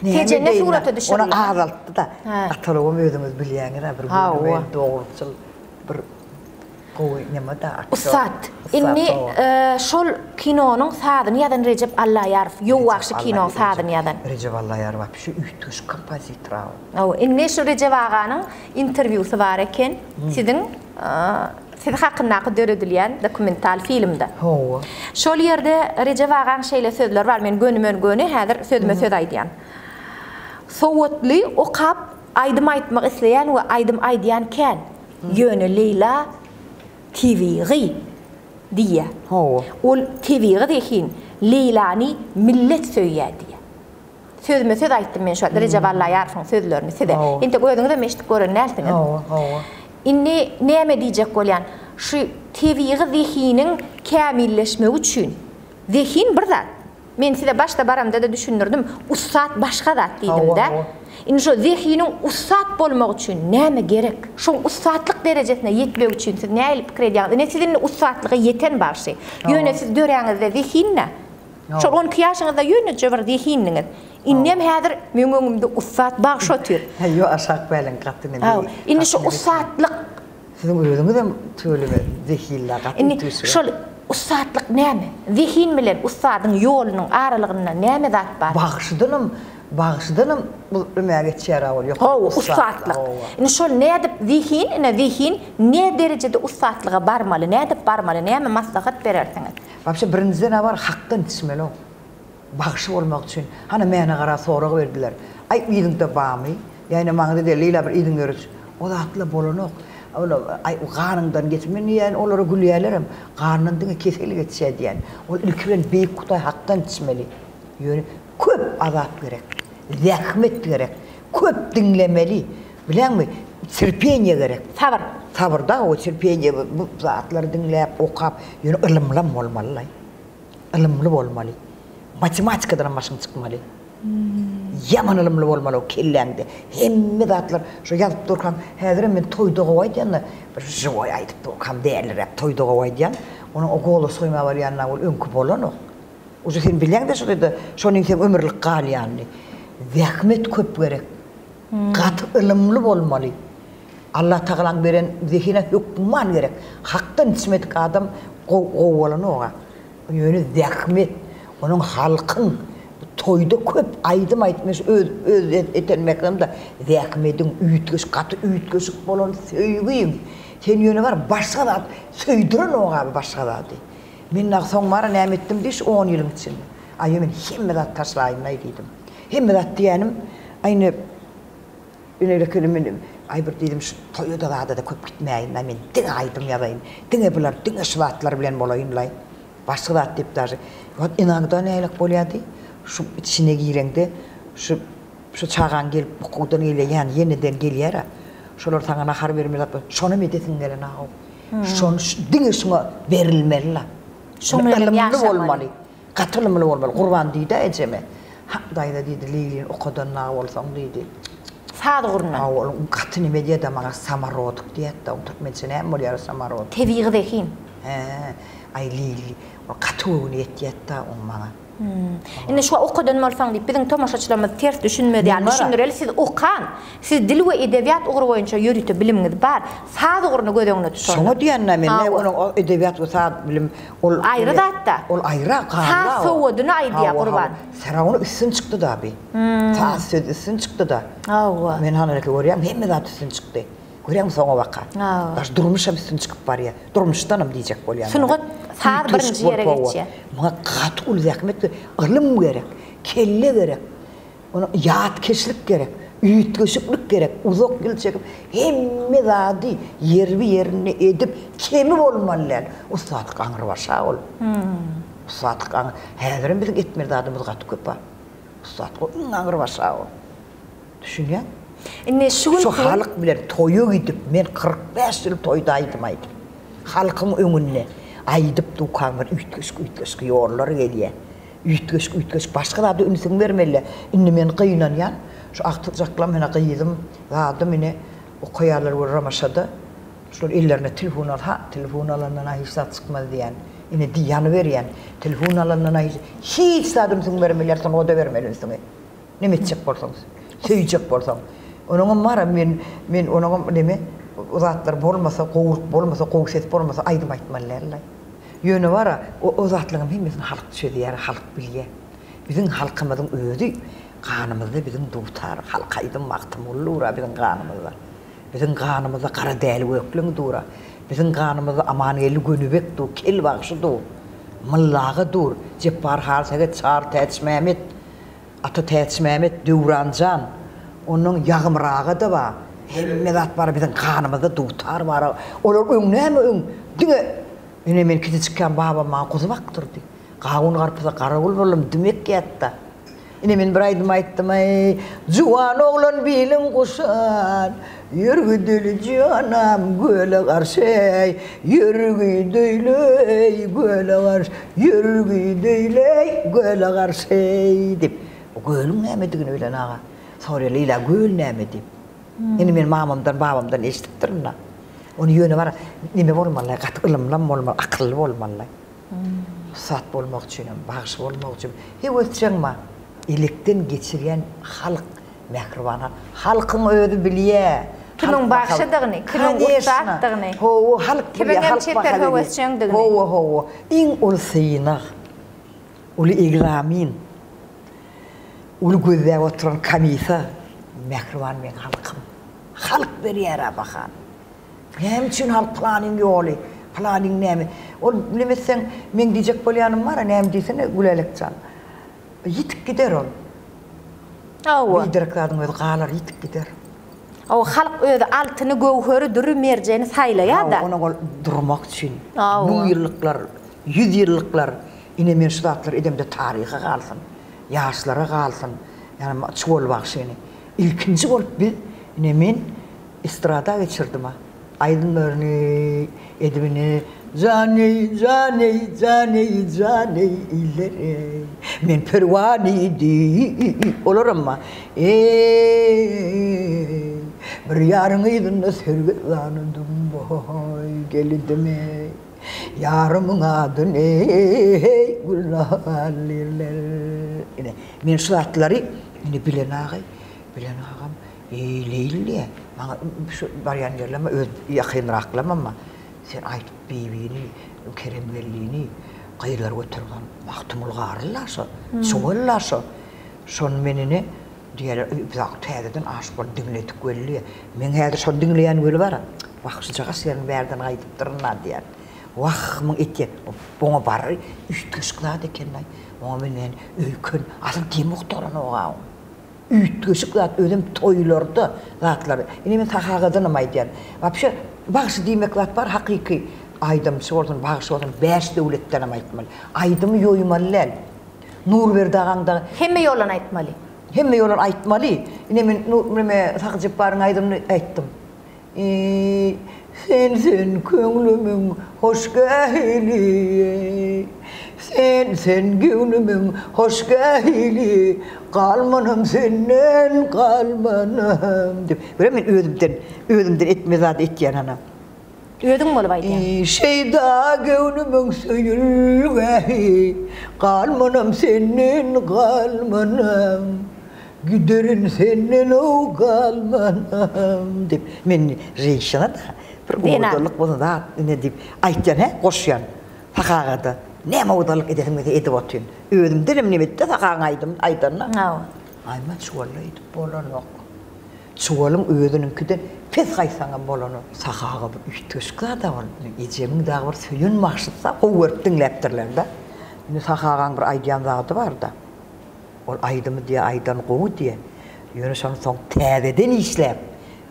Tejende surata düşürildi. Ony azaltdy-da. Atalygam özüňiz bilýäňiz-ä bir göwnemeý dogruçyl bir. gowy neme-da aktýor. Ussat. Indi şol kinonyň sazyny ýazan Rejep Allaýarow, Ýow bagşy kinoň sazyny ýazan. Rejep Allaýarow wapşe üýtgeşik kompozitor-a ol. Hawa, indi şu Rejep aganyň interwýusy bar eken, siziň siz hakyndaky döredilýän dokumental filmde. Hawa. Şol ýerde Rejep agaň şeýle sözleri bar, men gönümen-göni häzir sözme-söz aýdýan. Sowatly, okap, aýdym aýtmak isleýän we aýdym aýdýan kän. Ýöne Leýla tebigy diýýär. Hawa. Ol tebigy zehin, Leýlany millet söýýär diýýär. Sözme-söz aýtdym men şu wagt Rejep Allaýarowyň sözlerini size. Entek özüňizem eşidip gören dälsiňiz. Hawa, hawa. Indi näme diýjek bolýan? Şu tebigy zehiniň kämilleşmegi üçin, zehin bir zat. Men size başda baramda-da düşündirdim, ussat başga zat diýdim-dä. Indi şo zehiniň ussat bolmagy üçin näme gerek? Şoň ussatlyk derejesine ýetmek üçin siz nähili pikir edýäňiz? Ine siz indi ussatlyga ýeten bagşy. Ýöne siz döräňizde zehin-dä. Şol 12 ýaşyňyzda ýöneje bir zehindiňiz. Indem häzir meň öňümde ussat bagşy otyr. Ýo aşak bäliň gaty neme. Indi şu ussatlyk Siziň özüňizem tüweleme zehinli gaty Indi şol ussatlyk näme? Zehin bilen ussadyň ýolunyň aralygynda näme zat bar? Bagşydanam bagşydanam bu ümä geçýär-ä ol ýokary Hawa, ussatlyk. Indi şol nädip zehin, ine zehin ne derejede ussatlyga barmaly, nädip barmaly, näme maslahat berersiňiz? Wapşe birinjiden-ä bar hakdan içmeli-ow. Bagşy bolmak üçin. Hany Mäne gara sorag berdiler. Aý yzyňda bamy? Ýa ine maňa diýdiler Leýla bir yzyň ýörüç. O zatla bolanok. Ol aý ganyňdan geçip men diýýän olara gülýälerem. Gandan diňe kesel geçýä diýýän. Ol ilki bilen beýik Hudaý hakdan içmeli. Ýöne köp azap gerek. Zähmet gerek. Köp diňlemeli. Bileňmi? Terpeniýe gerek. Sabyr. Sabyr da o terpeniýe bu zatlary diňläp, okap, ýöne ylymlam bolmaly-laý. Ylymly bolmaly. Matematikadanam başyň çykmaly. Ýaman ylymly bolmaly o kelläňde. Hemme zatlar şo ýazyp durkaň, häzirem men toýda gowy aýdýan-da, bir živoý aýdyp durkam däliräp toýda gowy aýdýan. Onuň o golos goýma bolýan-a ol öňki bolanok. Uje sen bilýäň-de şo ýerde şonyň seň ömürlik galýanyny. Zähmet köp gerek. Gaty ylymly bolmaly. Allatagalaň beren zehine hökman gerek. Hakdan içmedik adam gowy bolanoga. Ýöne zähmet, onuň halkyň toýda köp aýdym aýtmyş öz öz eten mähremde zähmediň üýtgeşik gaty üýtgeşik bolan söýgiň. Sen ýöne bar başga zat söýdürenoga başga zady. Men dagy soň bara näme etdim diý şu on ýylyň içinde. Aý men hemme zat taşlaýynlaý diýdim. Hemme zat diýýänim aý ine Ine men aý bir diýdim şu toýa-da zada-da köp gitmäýin-laý men diňe aýdym ýazaýyn. Diňe bular diňe şu zatlar bilen bolaýyn-laý. Başga zat diýip daže. Wot inagda nälik bolýady? Şu içine gireňde şu şu çagaň gelip okuwdan gelýär ýa ýeneden gelýär-ä. Şolar saňa nahar bermeli zat şonam edesiň gelenag-ow. Şony diňe şuňa berilmeli-la. Şoň bilen ýaşamaly. Bolmaly. Gaty ylymly bolmaly. Gurban diýdi-ä ejeme. Hak daýza diýdi, Leýlini okadan nag bolsaň diýdi. Saz ugrundan. Hawa, ol gaty neme diýýär-de maňa samorodok diýýär-de. Oň türkmençe näme bolýar samorodok? Tebigy zehin. Hä, aý Leýli, ol gaty göwni ýetýär-de oň maňa. Indi şu okadan bolsaň diýip biziň tomaşaçylarymyz ters düşünmez ýaly düşündireli siz okan, siz dil we edebiýat ugry boýunça ýörite bilimiňiz bar, saz ugruny göz öňünde tutalım. Şoňa diýende men ne onuň edebiýat we saz bilim ol aýry zatda. Ol aýra galra. Saz sowadyny aýdýar Gurban. Firaun üstün çykdy da bi. Saz söz üstün çykdy da. Hawa. Men hanareke görýän hemme zat üstün çykdy. Görýäňmi soňa baka. Daş durmuşam üstün çykyp barýar. Durmuşdanam diýjek bolýan. Sungat saz birinji ýere geçýär. Muňa gaty uly zähmet gerek, ylym gerek, kelle gerek. Ona ýatkeşlik gerek, üýtgeşiklik gerek, uzak ýyl çekip hemme zady ýerbi-ýerinde edip kemi bolmaly däl. Ussatlyk aňrybaşa ol. Ussatlyk aňry, häzirem biziň etmeli zadymyz gaty köp-a. Ussatlyk ol iň aňrybaşa ol. Düşünýäň? Indi şu gün Şu halk bilen toýa gidip, men 45 ýyl toýda aýdym aýdym. Halkyň öňünde aýdyp dukan bir üýtgeşik-üýtgeşik ýollar gelýär. Üýtgeşik-üýtgeşik başga zada ünsüňi bermeli. Indi men gynanýan, şu agtyjaklam ine gyzym, zadym ine okaýarlar we Ramaşada. Şular ellerine telefon al, ha, telefon alandan-a hiç zat çykmaz diýýän. Ine ýanyberýän. Telefon alandan-a hiç, hiç zada ünsüňi bermeli, sungata bermeli ünsüňi. Neme etjek bolsaň, söýjek bolsaň. Onuňam bar-a men, men onuňam neme? o zatlar bolmasa, gowulyk bolmasa, gowy ses bolmasa aýdym aýtmaly däl-le. Ýöne bar-a, o zatlaryň hemmesini halk çözýär, halk bilýär. Biziň halkymyzyň özi ganymyzda biziň dutar, halk aýdym Magtymguly dur-a biziň ganymyzda. Biziň ganymyzda Gara Däli Gökleň dur-a. Biziň ganymyzda Amangeldi Gönübek dur, Kel bagşy dur, Mylla aga dur, Jepbar Halsähet, Çary Täçmämmet, Ata Täçmämmet, Döwran jan, onnoň Ýagmyr aga-da bar. Hemme zat bar, biziň ganymyzda dutar bar. Olar öň näme öň diňe ine men kiçijikkäm babam maňa guzy bakdyrdy. Gawun-garpyza garagul boldum, dümek ýatda. Ine men bir aýdym aýtdym-aý, Juwan oglan bilin guşan, Ýör gideli janam göle garşy-eý, Ýör gideýli-eý göle garşy, Ýör gideýli-eý göle garşy-eý diýip. Bu gölüň nämedigini bilen aga. Soraýar, Leýla göl näme diýip. Indi men mamamdan, babamdan eşidipdirin-da. Ony ýöne bar, neme bolmaly, gaty ylymlam bolmaly, akylly bolmaly. Ussat bolmak üçinem, bagşy bolmak üçin höwesjeň bar. Elekden geçirýän halk, mähriban halk. Halkyň özi bilýär. Kimiň bagşydygyny, kimiň ussatdygyny, Hawa, halk bilýär, kimiň hem halk çeper baha berýär. höwesjeňdigini. Hawa, hawa. Iň uly synag, uly egzamin, uly gözläp oturan komisa mähriban meň halkym. Halk berýär-ä bahany. Näme üçin halk pylanyň ýoly, pylanyň näme. Ol neme etseň, meň diýjek bolýanym bar-a, näme diýsene, Gülälek jan. Ýitip gider ol. Hawa. Biderek zadyň özi galar, ýitip gider. Hawa, halk özi altyny, göwheri, düri, merjeni saýlaýar-da. Hawa, onuň ol durmak üçin. Hawa. Müňýyllyklar, ýüzýyllyklar, ine men şu zatlary edemde taryha galsyn, ýaşlara galsyn. Ýagny Çuwal bagşyny. Ilkinji bolup biz, ine men Estrada geçirdim-a. Aýdymlaryny edibini Jan-eý, jan-eý, jan-eý, jan-eý illere Men perwany diý olaram bar. Eý, bir ýaryň yzynda sergezdanydym, boý, gelidim-eý. Ýarymyň adyny, eý, Gülnahal diýrler. Ine, men şu zatlary indi bilen agaý, bilen agam Eý, Leýli diýýär, maňa şu barýan ýerlerime öz ýakynraklamam bar. Sen aýdyp Bibini, Keremgeldini gyzlar göterip alyp, Magtymguly garly-la şo, çuwal-la şo. Şony men ine, diýýärler, biz täzeden aşyk bolup diňledik weli diýýär. Meň häzir şony diňleýän weli bar-a. Wah, şujagaz ýeriň bärden gaýdypdyryn-a diýýär. Wah, muň etýän, oňa bary üýtgeşik zat eken-laý. Oňa men men öýken, asyl dem gutaranok-a oň. Üýtgeşik zat özem toýlarda zatlar. Ine men Sahagadanam aýdýan. Wapşe bagşy diýmek zat bar hakyky aýdymçy bolsun bagşy bolsun bäş döwletdenem aýtmaly. Aýdymy ýoýmaly däl. Nurberdi agaň dagy. Hemme ýoldan aýtmaly. Hemme ýoldan aýtmaly. Ine men neme Sahy Jepbaryň aýdymyny aýtdym. Eý, sen-sen köňlümiň hoşgähili, Sen-sen göwnümiň hoşgähili, Galmanam senden, galmanam diýip. Görä men özümden, özümden etme zat etýän ana. Özüň bolup aýdýaň. Eý, şeýda göwnümiň söýülgähi, Galmanam senden, galmanam. Giderin senden-ow galmanam diýip, men ženşina-da bir owadanlyk bolsun zat ine diýip aýtýan hä, goşýan. Sahaga-da näme owadanlyk edesiň gelse edip otyryn. Özümdenem neme etdi Sahagyň aýdymyny aýdanda. Hawa. Aýma çuwalla edip bolanok. Çuwalyň özüniňkiden pes gaýtsaňam bolanok. Sahaga bir üýtgeşik zad-a ol. Ejemiň dagy bir söýen bagşysy-da, gowy görüp diňläpdirler-de. Indi Sahagaň bir aýdýan zady bar-da. Ol aýdymy diýýär, aýdan gowy diýýär. Ýöne şony soň täzeden işläp,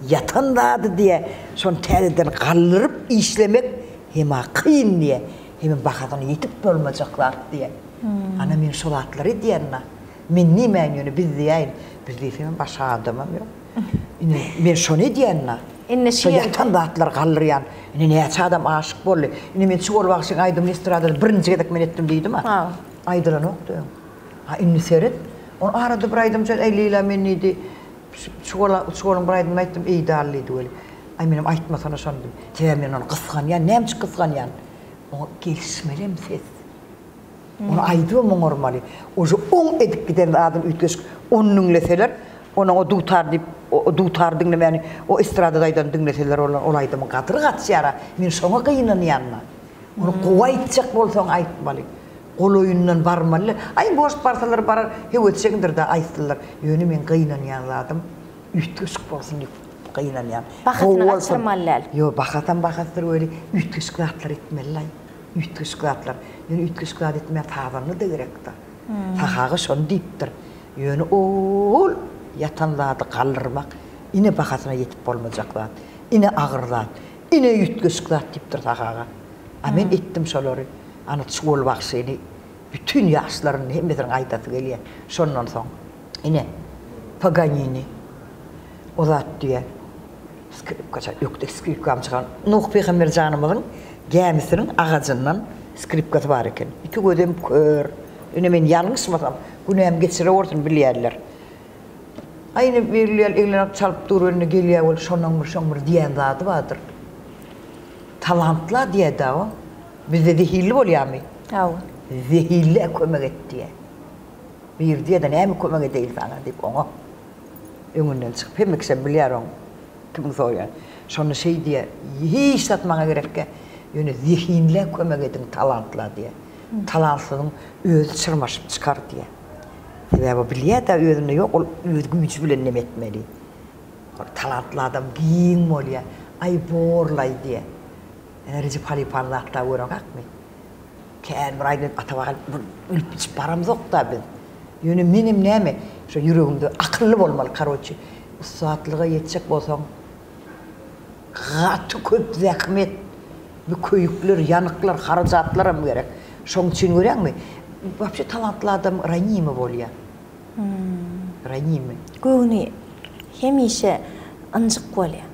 ýatan zady diýýär, şony täzeden galdyryp işlemek hem-ä kyn diýýär, hemem bahasyna ýetip bolmajak zat diýýär. Ana men şo zatlary edýän-dä. Men diýmäýin ýöne biz diýäýin. Biz diýsemem başga adamam ýok. Ine men şony edýän-dä. Indi şo ýatan zatlary galdyrýan. Ine näçe adam aşyk boldy. Ine men Çuwal bagşyň aýdymyny estradada birinji gezek men etdim diýdim-ä. Aýdylanokdy öň. A indi seret, ol arada bir aýdym çal, äý Leýla men diýdi, çuwala, çuwalyň bir aýdymyny aýtdym, eýdal diýdi weli. Aý menem aýtmasana şony diýdim. Sebäbi men ony gysganýan, näme üçin gysganýan? Oňa gelişmelem ses. Ony aýdybam oňarmaly. Uje oň edip giden zadyny üýtgeşik, ony diňleseler. Onuň o dutar diýip, o dutary diňlemäni, o estradada aýdany diňleseler olar ol aýdymyň gadyry gaçýar-a. Men şoňa gynanýan-da. Ony gowy aýtjak bolsaň aýtmaly. Golaýyndan barmaly. Aý, boş barsalar barar, höwesjeňdir-dä aýtsynlar. Ýöne meň gynanýan zadym üýtgeşik bolsun diýip gynanýan. Bahasyny gaçyrmaly däl. Ýok, bahasam bahasydyr weli, üýtgeşik zatlar etmeli-laý. Üýtgeşik zatlar. Ýöne üýtgeşik zat etmäge sazanda-da gerek-dä. Sahaga şony diýipdir. Ýöne ol ýatan zady galdyrmak ine bahasyna ýetip bolmajak zat, ine agyr zat, ine üýtgeşik zat diýipdir Sahaga. A men etdim şolary. Ana Çuwal bagşyny bütin ýaşlaryň hemmesiniň aýdasy gelýär. Şondan soň ine Paganini o zat diýýär. Skripkaça ökde skripkamy çykan Nuh pygamber janymyzyň gämisiniň agajyndan skripkasy bar eken. Iki gözem kör. Ine men ýalňyşmasam, günämi geçirewersin bilýärler. Aý ine berilýär eglenok çalyp dur indi gelýär weli şonuň bir şoň bir diýen zady bardyr. Talantla diýýär-dä o. Bizde zehinli bolýarmy? Hawa. Zehinlä kömek et diýýär. Biri diýýär-de näme kömek edeýin saňa diýip oňa. Öňünden çykyp hemme kişem bilýär oň kimiň soraýany. Şonda şeý diýýär, hiç zat maňa gerekgä, ýöne zehinlä kömek ediň talantla diýýär. Talantlynyň özi çyrmaşyp çykar diýýär. Sebäbi o bilýär-dä özünde ýok, ol öz güýji bilen neme etmeli. Ol talantly adam giň bolýar. Aý borlaý diýýär. Ene Rejep halypany zatda göreňakmy? Kän bir aýdym Atabaý bir ölüp içip baramzok-da biz. Ýöne menem näme, şo ýüregimde akylly bolmaly, karoçi. Ussatlyga ýetjek bolsaň, gaty köp zähmet, bu köýükler, ýanyklar, harajatlaram gerek. Şoň üçin görýäňmi, wapşe talantly adam ranimy bolýar. Ranimy. Göwni hemişe ynjyk bolýar.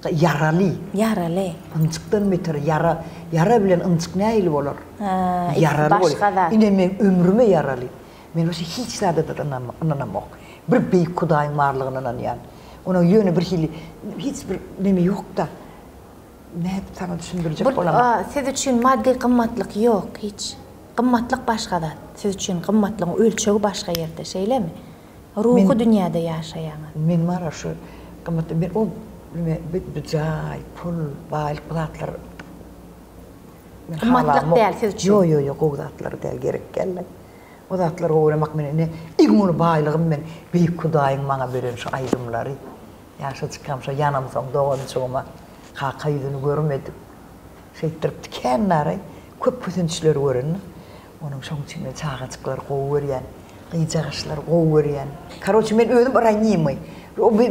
Ýaraly. Ýaraly. Ynjykdan beter ýara, ýara bilen ynjyk nähili bolar? Hä, Ýaraly başga bolýar. zat. Ine meň ömrüme ýaraly. Men başga hiç zada-da ynanamok. Bir beýik Hudaýyň barlygyna ynanýan. Onuň ýöne bir hili hiç bir neme ýok-da. Nädip saňa düşündirjek Bu bolamok. siz üçin maddy gymmatlyk ýok hiç. Gymmatlyk başga zat. Siz üçin gymmatlygyň ölçegi başga ýerde, şeýlemi? Ruhy dünýäde ýaşaýaňyz. Men bar-a şu gymmatly men o neme bu jaý, pul, baýlyk bu zatlar men Gymmatlyk halamok. däl siz üçin. Ýo ýo ýo gowy zatlar däl gerek däl. O zatlar gowy göremok men ine iň uly baýlygym men Beýik Hudaýyň maňa beren şu aýdymlary. Ýaşajykam şo ýanamsoň doganjygyma kaka ýüzüni görmedik. Şeýtdiripdi kän naraý köp kösençleri görendir. Onuň şoň üçin men çagajyklary gowy görýän. Gyjagaçlary gowy görýän. Karoçe men özüm ranimyý.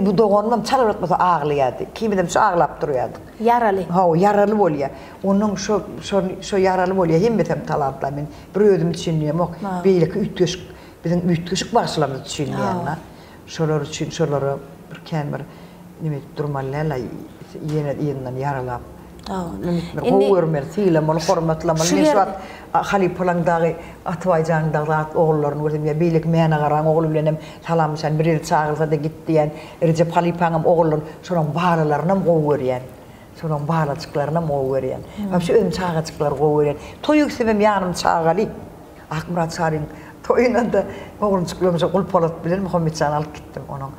Bu doganymam çalarak bolsa aglaýardy. Ikimizem şu aglap durýardyk. Ýaraly. Hawa, ýaraly bolýar. Onuň şo şo şo ýaraly bolýar. Hemmesem talantlar. Men bir özüm üçin diýemok. Beýleki üýtgeşik biziň üýtgeşik bagşylarymyz üçin diýýän-de. Şolar üçin şolara bir kän bir neme edip durmaly däl-aý, ýene yzyndan ýaralap. Neme etmeli, gowy görmeli, sylamaly, hormatlamaly. Men şu wagt halypalaň dagy, Atabaý janyň dagy zat ogullaryny görsem ýa beýleki Mäne Garaň ogly bilenem salamlaşan, bir ýere çagyrsa-da git diýýän, Rejep halypaňam ogullaryny, şolaň balalarynam gowy görýän. Şolaň balajyklarynam gowy görýän. Wapşe özüm çagajyklary gowy görýän. Toýa gitsemem ýanym çagaly. Akmyrat Çaryň toýuna-da oglanjyklarym şo Gulpolat bilen Muhammetjany alyp gitdim. Onuň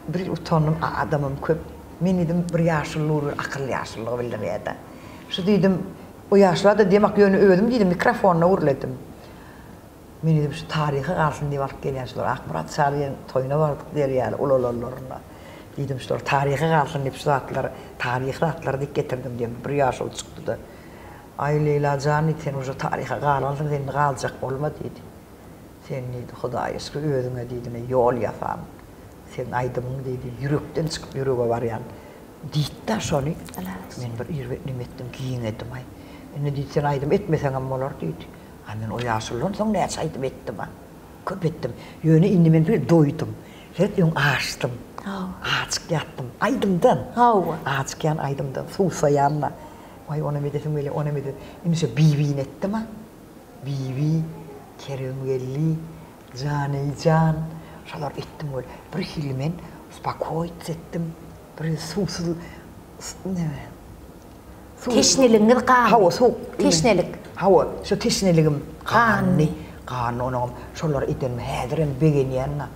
bir utandym, adamam köp. Men diýdim, bir ýaşuly dur, bir akylly ýaşulylygy bildirýär-de. Şu diýdim, o ýaşula-da diýemak, ýöne özüm diýdim, mikrofonda gürledim. Men diýdim, şu taryha galsyn diýip alyp gelýän şular. Akmyrat Çaryň toýuna bardyk diýer ýaly ulalanlarynda. Diýdim, şular taryha galsyn diýip şu zatlary, taryhy zatlary diýip getirdim diýdim. Bir ýaşuly çykdy-da. Aý, Leýla jan diýdi, sen uje taryha galansyň, sen indi galjak bolma diýdi. Sen diýdi, Hudaý yşky özüňe diýdi, men ýol ýasan. Seň aýdymyň diýdi, ýürekden çykyp ýürege barýan diýdi-dä şony. Men bir erbet neme etdim, giňedim-aý. Indi diýdi, sen aýdym etmeseňem bolar diýdi. A men o ýaşuludan soň näçe aýdym etdim-a. Köp etdim. Ýöne indi men bir doýdum. Seret öň açdym. Açyk ýatdym. Aýdymdan. Hawa. Açykýan aýdymdan, suwsaýan-da. Waý, onam edesim gelýär, onam edesim. Indi şo Bibini etdim-a. Bibi, Keremgeldi, Janeýjan, şolar etdim weli, birhili men uspokoýits etdim. Bir suwsuz neme. Teşneligiňiz gandy. Hawa, suw. Teşnelik. Hawa, şo teşneligim gandy. Gandy, onam şolary edenime häzirem begenýän-a.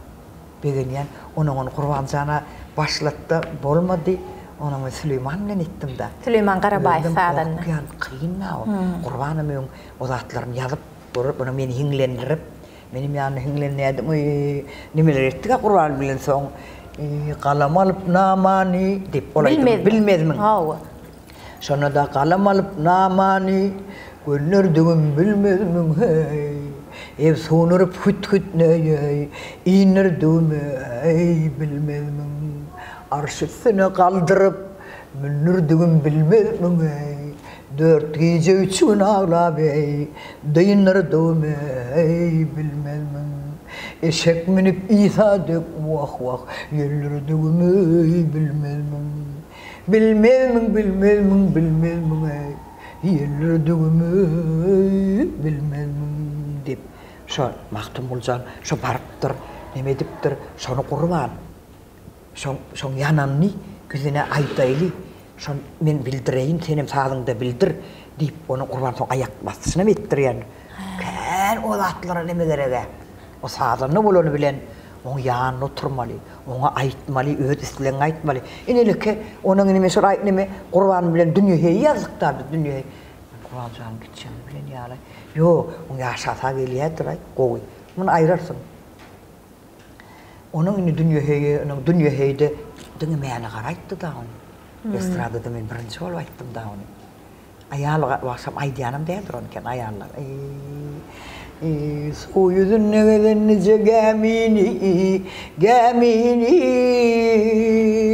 Begenýän. Onuň ony Gurbanjana başlatda bolmady. Onuň men Süleýman bilen etdim-de. Süleýman Garabaýew sazanda. Özüm gorkýan, kyn-da o. Gurbanam öň o zatlaryny ýazyp, görüp, onuň meni hiňlendirip, menem ýanynda hiňlenýärdim. Eý, nimeler etdik-ä Gurban bilen soň. Eý, galam alyp namany diýip, ol aýdymy bilmezmiň? Hawa. Şonda-da galam alyp namany, Gönderdigim bilmezmiň, heý. Efsun urup hüt-hüt neý, Indirdigim, eý, bilmezmiň. Arş üstüne galdyryp, Mündürdigim bilmezmiň, eý. Dört gije, üç gün aglap, eý, Dyndyrdygym, eý, bilmezmiň. Eşek münüp Isa dek, wah-wah, Ýöldürdigim, eý, bilmezmiň. Bilmezmiň, bilmezmiň, bilmezmiň eý, Ýeldirdügimi bilmezmiň diýip, şo Magtymgulyjan şo barypdyr, neme edipdir, şony Gurban, şoň, şoň ýananyny bizine aýdaýly, şony men bildireýin, senem sazyňda bildir diýip, ony Gurban soň aýak basyşynam etdirýän. Kän o zatlara neme gereg-ä. O sazanda bolany bilen oň ýanynda oturmaly, oňa aýtmaly, öz islegiňi aýtmaly. Ineleke, onuň indi men şol aýt neme Gurban bilen Dünýe heý ýazdyk-da biz Dünýe heý. Men Gurban janyň gitjegini bilen ýaly. Ýok, oň ýaşasa gelýädir-aý, gowy. Muny aýrarsyň. Onuň indi Dünýe heýi, onuň Dünýe heýde diňe Mäne Gara aýtdy-da ony. Estradada men birinji bolup aýtdym-da ony. Aýal wagşam aýdýanam däldir ony eken aýallar. Eý, suw ýüzünde gezen nije gämini, gämini,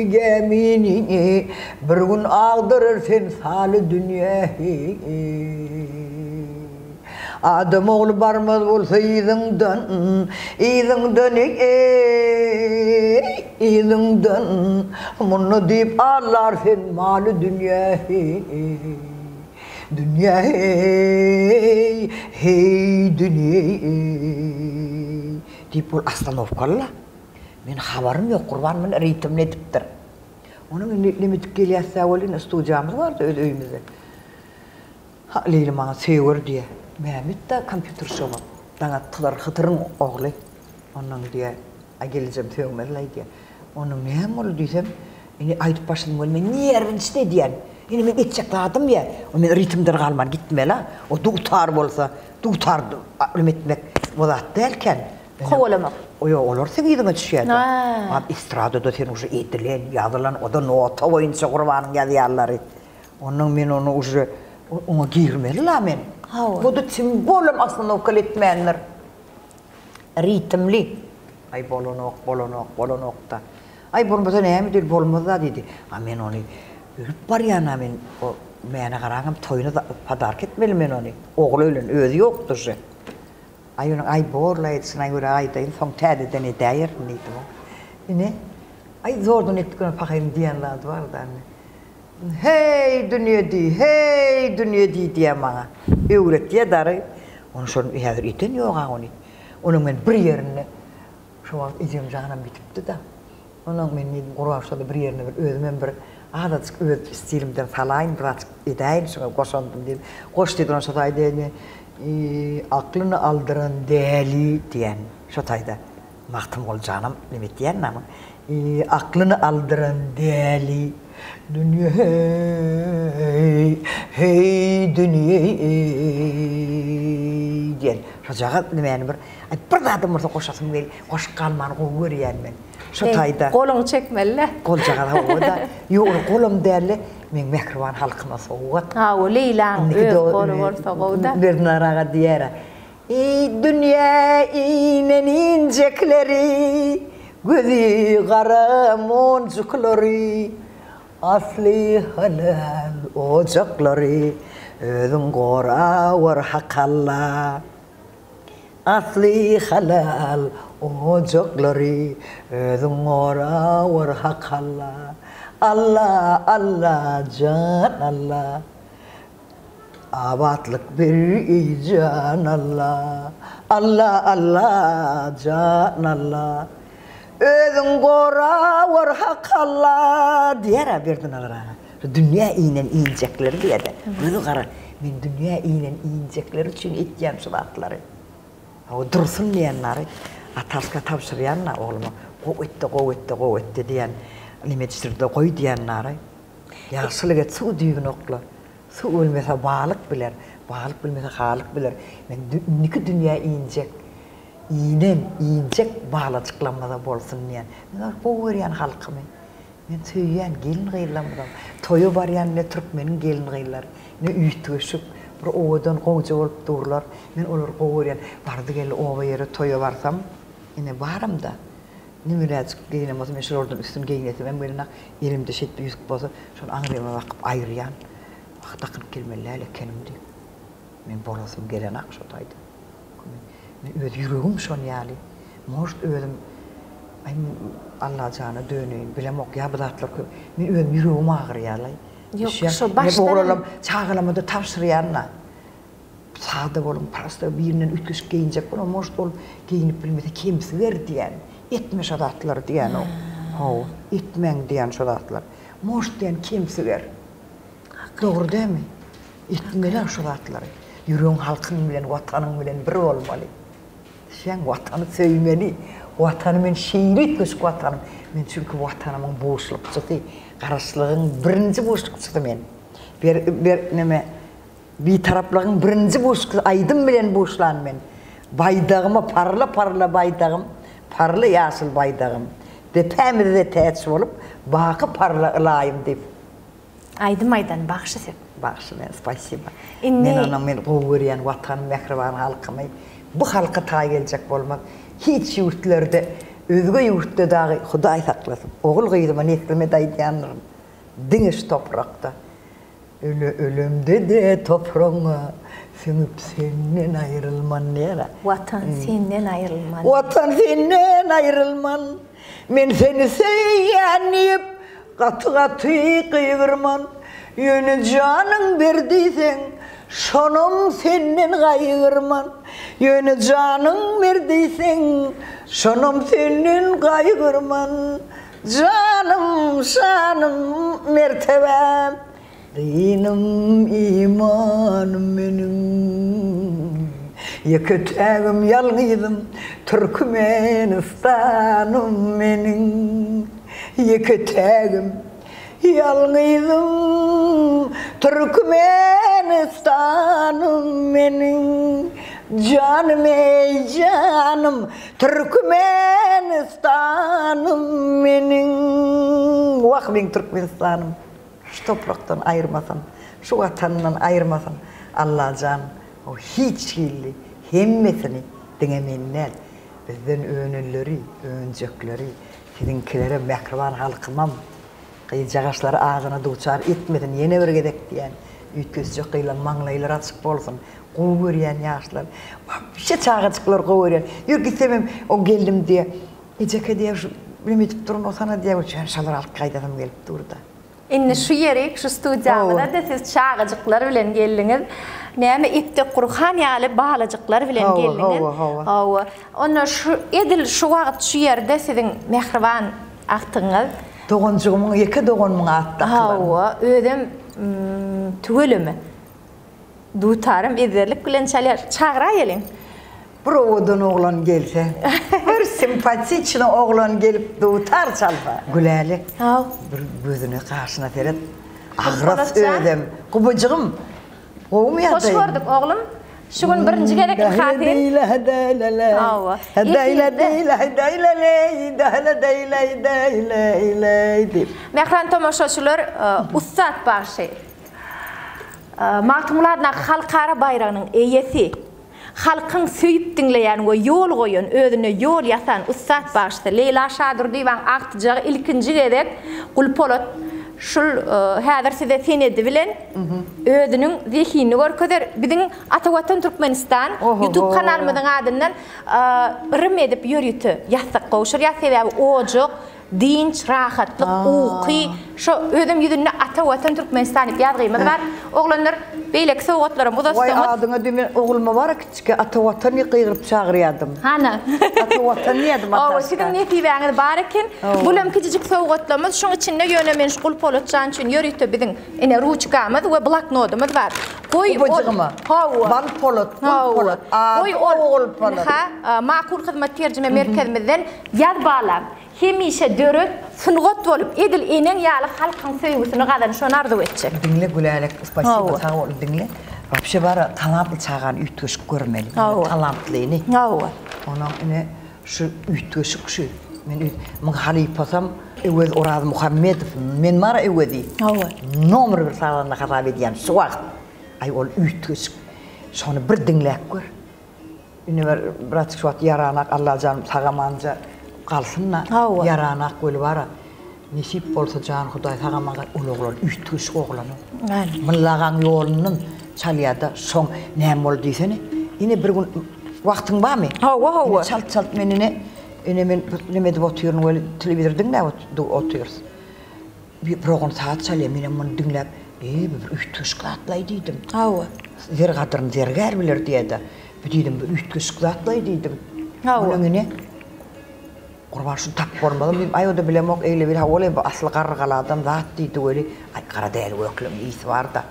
gämini, bir gün agdarar sen saly dünýä. Adam ogly barmaz bolsa yzyňdan, yzyňdan eý, yzyňdan, munda diýip aldar sen maly dünýä heý, dünýä heý, heý dünýe eý, diýip ol ostanowkaly-la. Men habarym ýok, Gurban muny ritmini edipdir. Onuň indi nemedik gelýäs-dä welin, studiýamyz bardy öz öýümizde. Ha, Leýli maňa söýer diýýä. Mämmet-dä kompýuter şowa. Daňatdylar Hydyryň ogly. Onnoň diýýä, Aý gelnejem sögmez-laý diýýä. Onnoň näme boldy diýsem, indi aýdyp başladym welin men nerwniçit edýän. Indi men etjek zadym diýýä. O men ritmden galman gitmeli-a. O dutar bolsa, dutar neme etmek o zat däl eken. Kowalamak. Ýok, olar seň yzyňa düşýä-de. A estradada sen uje edilen, ýazylan, o-da nota boýunça Gurbanyň ýazýanlary. Onnoň men ony uje oňa girmeli-la men. Hawa. Bu-da tim bolem ostanowkaly etmändir. Ritmli. Aý bolanok, bolanok, bolanok-da. Aý bolmasa näme diýdi, bolmaz-da diýdi. A men ony ölüp barýan-a men o Mäne Garaňam toýuna podarka etmeli men ony. Ogly ölen, özi ýokdy uje. Aý onuň aý bor-la edişine görä aýdaýyn, soň täzeden edäýerin diýdim. Ine, aý zordan etdik ony pahyryň diýen zady bar-da indi. Heý, dünýe diý, heý, dünýe diý diýýär maňa. Öwretýär dary. Ony şony häzir eden ýog-a ony. Onuň men bir ýerinde şo wagt ejem janam gidipdi-de. Onuň men diýdim, Gurban şonda bir ýerinde bir özümem bir azajyk öz stilimden salaýyn, bir azajyk edäýin şuňa goşandym diýdim. Goş diýdi, onuň şo taýda indi aklyny aldyran däli diýen şo taýda. Magtymguly janam neme etýän name? Aklyny aldyran däli dünýe heý, heý dünýe eý diýen. Şojagaz nemäni bir, aý bir zadam bolsa goşasym gel, goşup galmany gowy görýän men. Şo taýda. Goluňy çekmeli-dä. Goljagaz hawa-da. Ýok, ol golam däl-de, meň mähriban halkyma sowgat. Hawa, Leýlaň öz goly bolsa gowy-da. Berdinazar aga diýer-ä. Eý, dünýä inen injekleri, Gözi gara monjuklary, Asly halal ojaklary, Özüň gorawar Hak Alla. Asly halal ojaklary, Özüň gorawar Hak Alla. Alla, Alla, jan Alla. Abatlyk ber eý jan Alla, Alla Alla jan Alla. Özüň gorawar Hak Alla diýer-ä Berdinazar aga. Şu dünýä inen injekleri diýer-de. Gözi gara. Men dünýä inen injekler üçin etýän şu zatlary. Hawa, dursun diýen nary. Atarska tabşyrýan-da ogluma, gowy et-de, gowy et-de, gowy et-de diýýän, neme etişdir-de goý diýýän naraý. Ýagşylyk et, suw düýbüne okla. Suw bilmese balyk biler, balyk bilmese halyk biler. Men indiki dünýä injek, inen, injek balajyklamyza bolsun diýýän. Men gowy görýän halkymy. Men söýýän gelin-gyzlarymyzam. Toýa barýan ne türkmeniň gelin-gyzlary, ne üýtgeşik, bir owadan gowja bolup durlar. Men olary gowy görýän. Bardy-geldi oba ýere toýa barsam, ine baramda, nimeräjik geýnen bolsam, men şolardan üstün geýnesimem gelenok. Elimde şeýdip ýüzük bolsa, şony aňryma bakyp aýyrýan. Wah, dakynyp gelmeli däl ekenim diýip. Men bolasym gelenak şo taýda. Men öz ýüregim şon ýaly. Может özüm aý Allajana döneýin bilemok ýa bu zatlar köp. Men özüm ýüregim agyrýalaý. Ýok şo başdan. Oglanlam çagalamada tabşyrýan-da. Sada boluň prosta birinden üýtgeşik geýinjek bolma может ol geýinip bilmese kemsiger diýýän. Etme şo zatlary diýýän o. Hawa etmäň diýýän şo zatlary. Может diýýän kemsiger. Dogry dälmi? Etmeli şu zatlary. Ýüregiň halkyň bilen, watanyň bilen bir bolmaly. Sen watany söýmeli. Watany men şeýle üýtgeşik watanym. Men çünki watanymyň buşlukçysy, garaşlygyň birinji buşlukçysy men. Ber, ber, neme, Bitaraplygyň birinji buşlukçysy aýdym bilen buşlan men. Baýdagyma parla parla baýdagym, parla ýaşyl baýdagym. Depämizde täç bolup, baky parla ylaýym diýip. Aýdym aýdan bagşy siz. Bagşy men spasiba. Indi Men onuň men gowy görýän watanym mähriban halkymy bu halka taý geljek bolmaz hiç ýurtlerde özge ýurtda dagy hudaý saklasyn ogul gyzyma neslimede aýdýandyryn diňe şu toprakda öle ölemdede topragyňa siňip senden aýrylman diýýärä. Watan senden aýrylman. Watan senden aýrylman. Men seni söýýän diýip, gaty-gaty gygyrman, ýöne janyň ber diýseň, şonam senden gaýgyrman, ýöne janyň ber diýseň, şonam senden gaýgyrman, janym, şanym, mertebäm. Dinim, imanym meniň, Ýeke-tägim, ýalňyzym, Türkmenistanym meniň. Ýeke-tägim, ýalňyzym, Türkmenistanym meniň. Janym, eý, janym, Türkmenistanym meniň. Wah, meň Türkmenistanym! Şu toprakdan aýyrmasyn, şu Watanyndan aýyrmasyn Allajan o hiç hilli hemmesini diňe meni däl, bizden önenleri, önjekleri, siziňkilerem mähriban halkymam gyzjagaşlary azyna duçar etmesin ýene bir gezek diýýän üýtgeşjek gyzlaň maňlaýlary açyk bolsun gowy görýän ýaşlar wapşe çagajyklary gowy görýän ýör gitsemem o gelnim diýýär Ejeke diýýär, şu neme edip durun, o sana diýýär, şony şalary alyp gaýdasym gelip dur-da. Indi şu ýerik, şu studiýamyza-da siz çagajyklar bilen geldiňiz. Näme epdek gurhan ýaly balajyklar bilen geldiňiz. Hawa, hawa, hawa. Hawa. Onda şu edil şu wagt şu ýerde siziň mähriban agtygyňyz. Doganjygymyň, ýeke doganymyň ady dakylan. Hawa, özem tüweleme. Dutaram ezberlik bilen çalýar. Çagyraýalyň. Bir owadan oglan gelse, bir simpatiçny oglan gelip dutar çalsa. Gülälek bir gözüne gaşyna seret. Agras özem. Gubajygym, gowumy ýagdaýyň? Hoş gördük oglum. Şu gün birinji gezek ynha sen. Hawa. Mähriban tomaşaçylar, ussat bagşy. Magtymguly adyndaky halkara baýragynyň eýesi, halkyň söýüp diňleýän we ýol goýan, özüne ýol ýasan ussat bagşysy Leýla Şadurdyýewanyň agtyjagy ilkinji gezek Gulpolat şul häzir size senedi bilen özüniň zehinini görkezer. Biziň Ata Watan Türkmenistan YouTube kanalymyzyň adyndan yrym edip ýörite ýassyk gowşurýar. Sebäbi ojak Dynç, rahatlyk, uky, şo özem ýüzünde Ata Watan Türkmenistan diýip ýazgymyz bar. Oglanlar. Beýleki sowgatlaram Waý uzatsaňyz. adyňa diý men ogluma bara kiçike Ata Watan diýip gygyryp çagyrýadym. Hana. Ata Watan diýýädim Hawa, Ataşka. siziň nesibäňiz bar eken. Bulam kiçijik sowgatlarymyz. Şuň içinde ýöne men şu Gulpolat jan üçin ýörite biziň ine ruçkamyz we bloknodymyz bar. Goý ol. Obajygyma. Hawa. Bal Polat, Gul Hawa. Polat, ady Goý ol. Ogul Polat. Ynha, Makul Hyzmat terjime merkezimizden ýaz balam. Hemişe döret, sungat bolup, edil eneň ýaly halkyň söýgüsini gazan, şony arzuw etjek. Diňle Gülälek spasiba Hawa. sag bol diňle. Wapşe bara talantly çagany üýtgeşik görmeli. Hawa. Talantlyny. Hawa. Onuň ine şu üýtgeşik şu. Men üýt muň halypasam Öwez Orazmuhammedow. Men bara Öwezi. Hawa. Nomer bir sazanda hasap edýän şu wagt. Aý ol üýtgeşik. Şony bir diňläp gör. Indi bir bratçik şu wagt ýaranak Allajan sag-amanja galsyn-da Hawa. ýaranak weli bara nesip bolsa jan Hudaý sag-aman gal ol oglan üýtgeşik oglan o. Myllagaň ýolundan çalýada şoň näme boldy diýsene. Ine bir gün wagtyň barmy? Hawa hawa. Ine çalt çalt men ine ine men neme edip otyryn weli telewizor diňläp otyrys. Bir oglan saz çalýar, menem muny diňläp, Eý, bu bir üýtgeşik zatlaý diýdim. Hawa. Zer gadyryny zergär biler diýýär-de. Bu diýdim, bir üýtgeşik zatlaý diýdim. Hawa. Munuň ine, Gurban şuny tapyp bolmazmy diýdim. Aý, o-da bilemok, eýle-beýle, hawa, ol bu asly Garrygaladan zat diýdi weli, aý, gara däli gökleň ysy bar-da.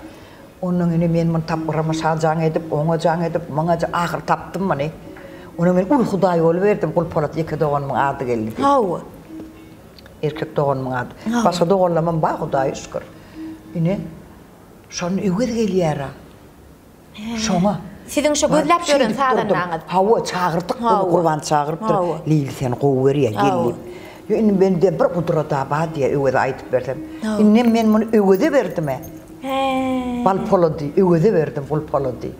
Onnoň ine, men muny tapyp, Ramaşa jaň edip, oňa jaň edip, muňa jaň, ahyry tapdym muny. Onnoň men uly Hudaý boluberdim, Gulpolat ýeke doganymyň ady geldi diýip. Hawa. Erkek doganymyň ady. Başga doganlarymam bar Hudaýa şükür. Ine, şonda Öwez gelýär-ä. Şoňa. Siziň şo gözläp ýören sazandaňyz. Hawa, çagyrdyk ony, Gurban çagyrypdyr. Leýli seni gowy görýär, gel diýip. Ýa indi mende bir gudrat-a bar diýýär, Öweze aýdyp bersem. Indem men muny Öweze berdim-ä. Bal Polady Öweze berdim, Gul Polady.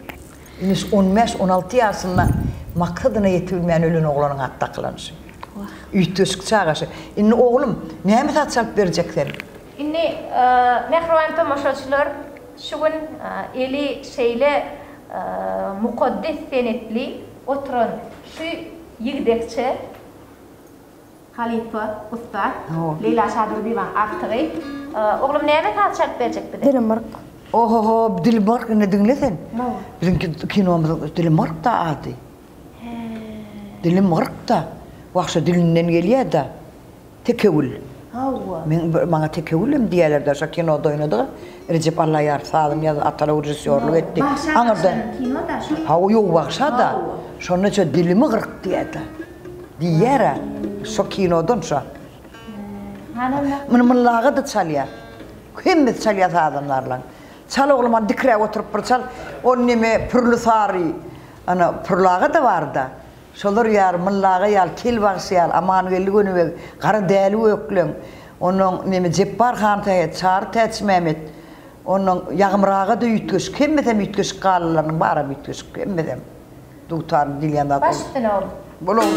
Ine şu on bäş, on alty ýaşynda maksadyna ýetibilmän ölen oglanyň ady dakylan şu. Üýtgeşik çaga şu. Indi oglum, näme zat çalyp berjek sen? Indi, mähriban tomaşaçylar, şu gün eli şeýle mukaddes senetli oturan şu ýigdekçe, Halypa, ussat, Leýla Şadurdyýewanyň agtygy. Oglum näme saz çalyp berjek bize? Dilim myrk. Ohoho, Dilim myrk indi diňle sen. Biziň kinomyzyň Dilim myrk-da ady. Dilim myrk-da. Wah şo dilinden gelýä-da. Tekewül. Hawa. Men maňa Tekewül hem diýýärler-de şo kinoda oýnadyk. Rejep Allaýarow sazyny ýazdy, Atalow režissýorlyk etdi. Bagşa Aňyrdan. kino-da şo. Hawa, ýok bagşa-da. Şonda şo dilimi gyrk diýýä-de. Diýýär-ä, şo kinodan şo. Muny Mylla aga-da çalýar. Hemmesi çalýar sazandarlaň. Çal oglum, hany dikräk oturyp bir çal. Ol neme, Pürli Sary, ana, Pürli aga-da bar-da. Şolar ýaly, Mylla aga ýaly, Kel bagşy ýaly, Amangeldi Gönübeg, Gara Däli Gökleň, onnoň neme, Jepbar Hansähet, Çary Täçmämmet, onnoň Ýagmyr aga-da üýtgeşik, hemmesem üýtgeşik galylarynyň baram üýtgeşik, hemmesem. Dutar diýilýän zat. Baş üstüne oglum. Bol oglum.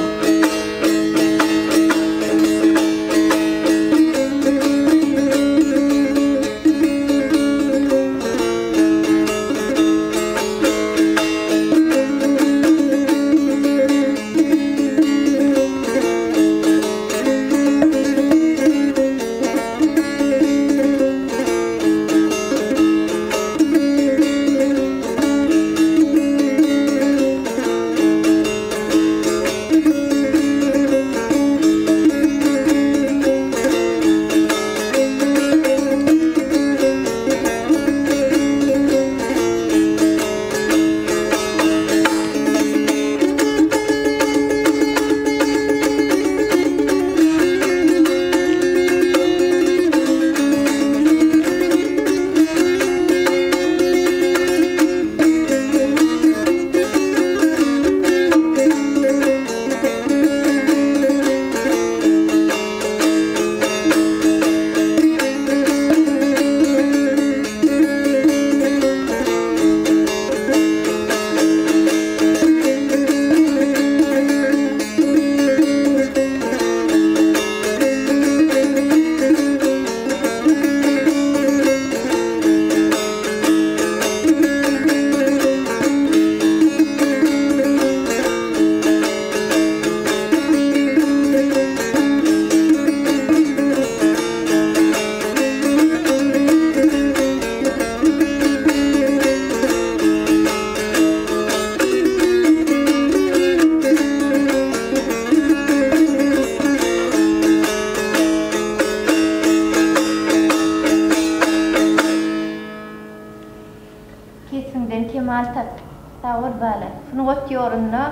Orazbala, sungat ýolunda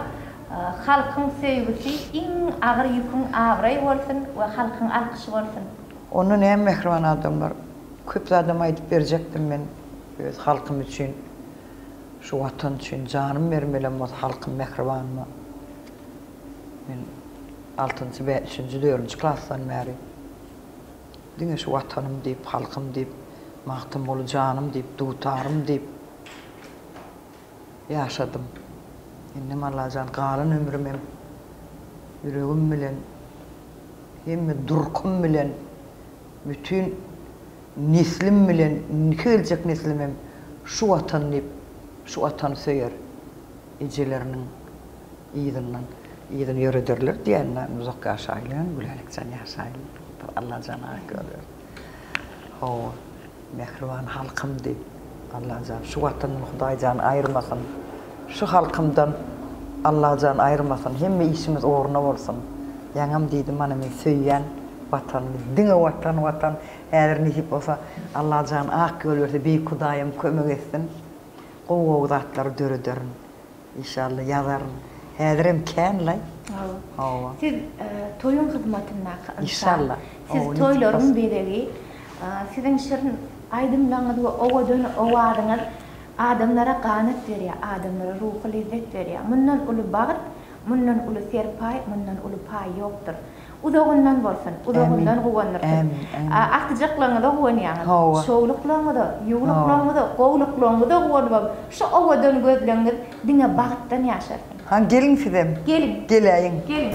halkyň söýgüsi iň agyr ýüküň abraý bolsun we halkyň alkyşy bolsun. Onda näme mähriban adamlar, köp zadam aýdyp berjekdim men öz halkym üçin, şu watan üçin janym bermelem bolsa halkym mähribanyma. Men altynjy, üçünji, dördünji klasdan bäri diňe şu watanym diýip, halkym diýip, Magtymguly janym diýip, dutarym diýip ýaşadym. Indem Allajan galan ömrümem ýüregim bilen, hemme durkum bilen, bütin neslim bilen, indiki geljek neslimem şu Watan diýip, şu Watany söýer. Ejeleriniň yzyndan yzyny ýörederler diýýän uzak ýaşaýyl, Gülälekjan ýaşaýyl. Allajan ak ýol bersin. Hawa, mähriban halkym diý. Allajan şu watandan Hudaýjan aýyrmasyn. Şu halkymdan Allajan aýyrmasyn. Hemme işimiz ugruna bolsun. Ýaňam diýdim mana men söýýän watanymy. Diňe watan watan. Häzir nesip bolsa Allajan ak ýol berse Beýik Hudaýym kömek etsin. Gowy gowy zatlary dörederin. Inşallah ýazaryn. Häzirem kän-laý. Hawa. Siz toýuň hyzmatyndaky ynsan. Inşallah. Siz toýlaryň bezegi. Siziň şirin aýdymlaryňyz we owadan owazyňyz adamlara ganat berýär, adamlara ruhy lezzet berýär. Mundan uly bagt, mundan uly serpaý, mundan uly paý ýokdur. Uzagyndan bolsun, uzagyndan guwandyrsyn. Agtyjaklaryňyza guwanýaňyz, şowluklaryňyza, ýuwluklaryňyza, gowluklaryňyza guwanybam, şu owadan gözleňiz diňe bagtdan ýaşarsyn. Hany geliň sizem. Geliň. Geläýiň. Geliň.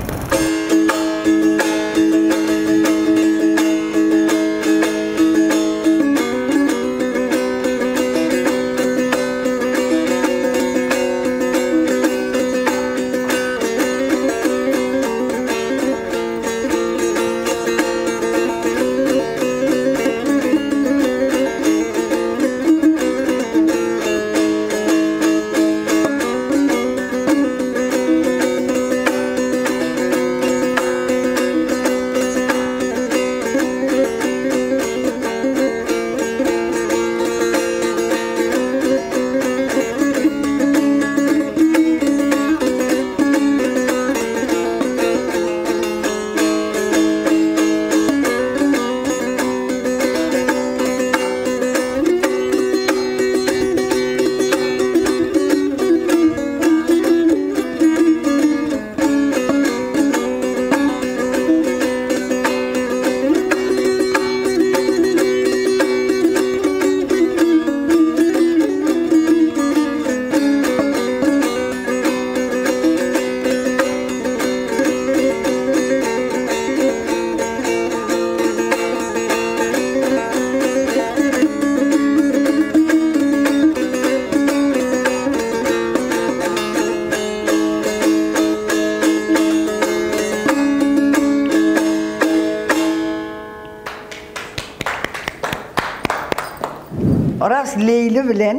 Oraz Leýli bilen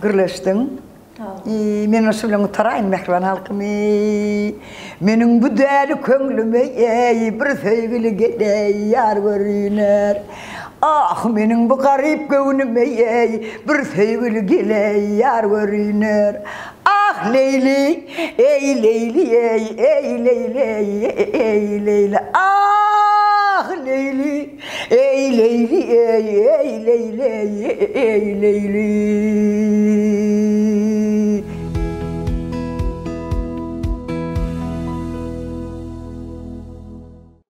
gürleşdiň. Men şu bilen gutaraýyn mähriban halkym. Meniň bu däli köňlüme eý bir söýgüli geleý ýar görüner. Ah meniň bu garyp göwnüme eý bir söýgüli geleý ýar görüner. Ah Leýli, eý Leýli eý, eý Leýli eý, eý Leýli. Ah Leýli. Eý Leýli eý, eý Leýli eý, eý Leýli.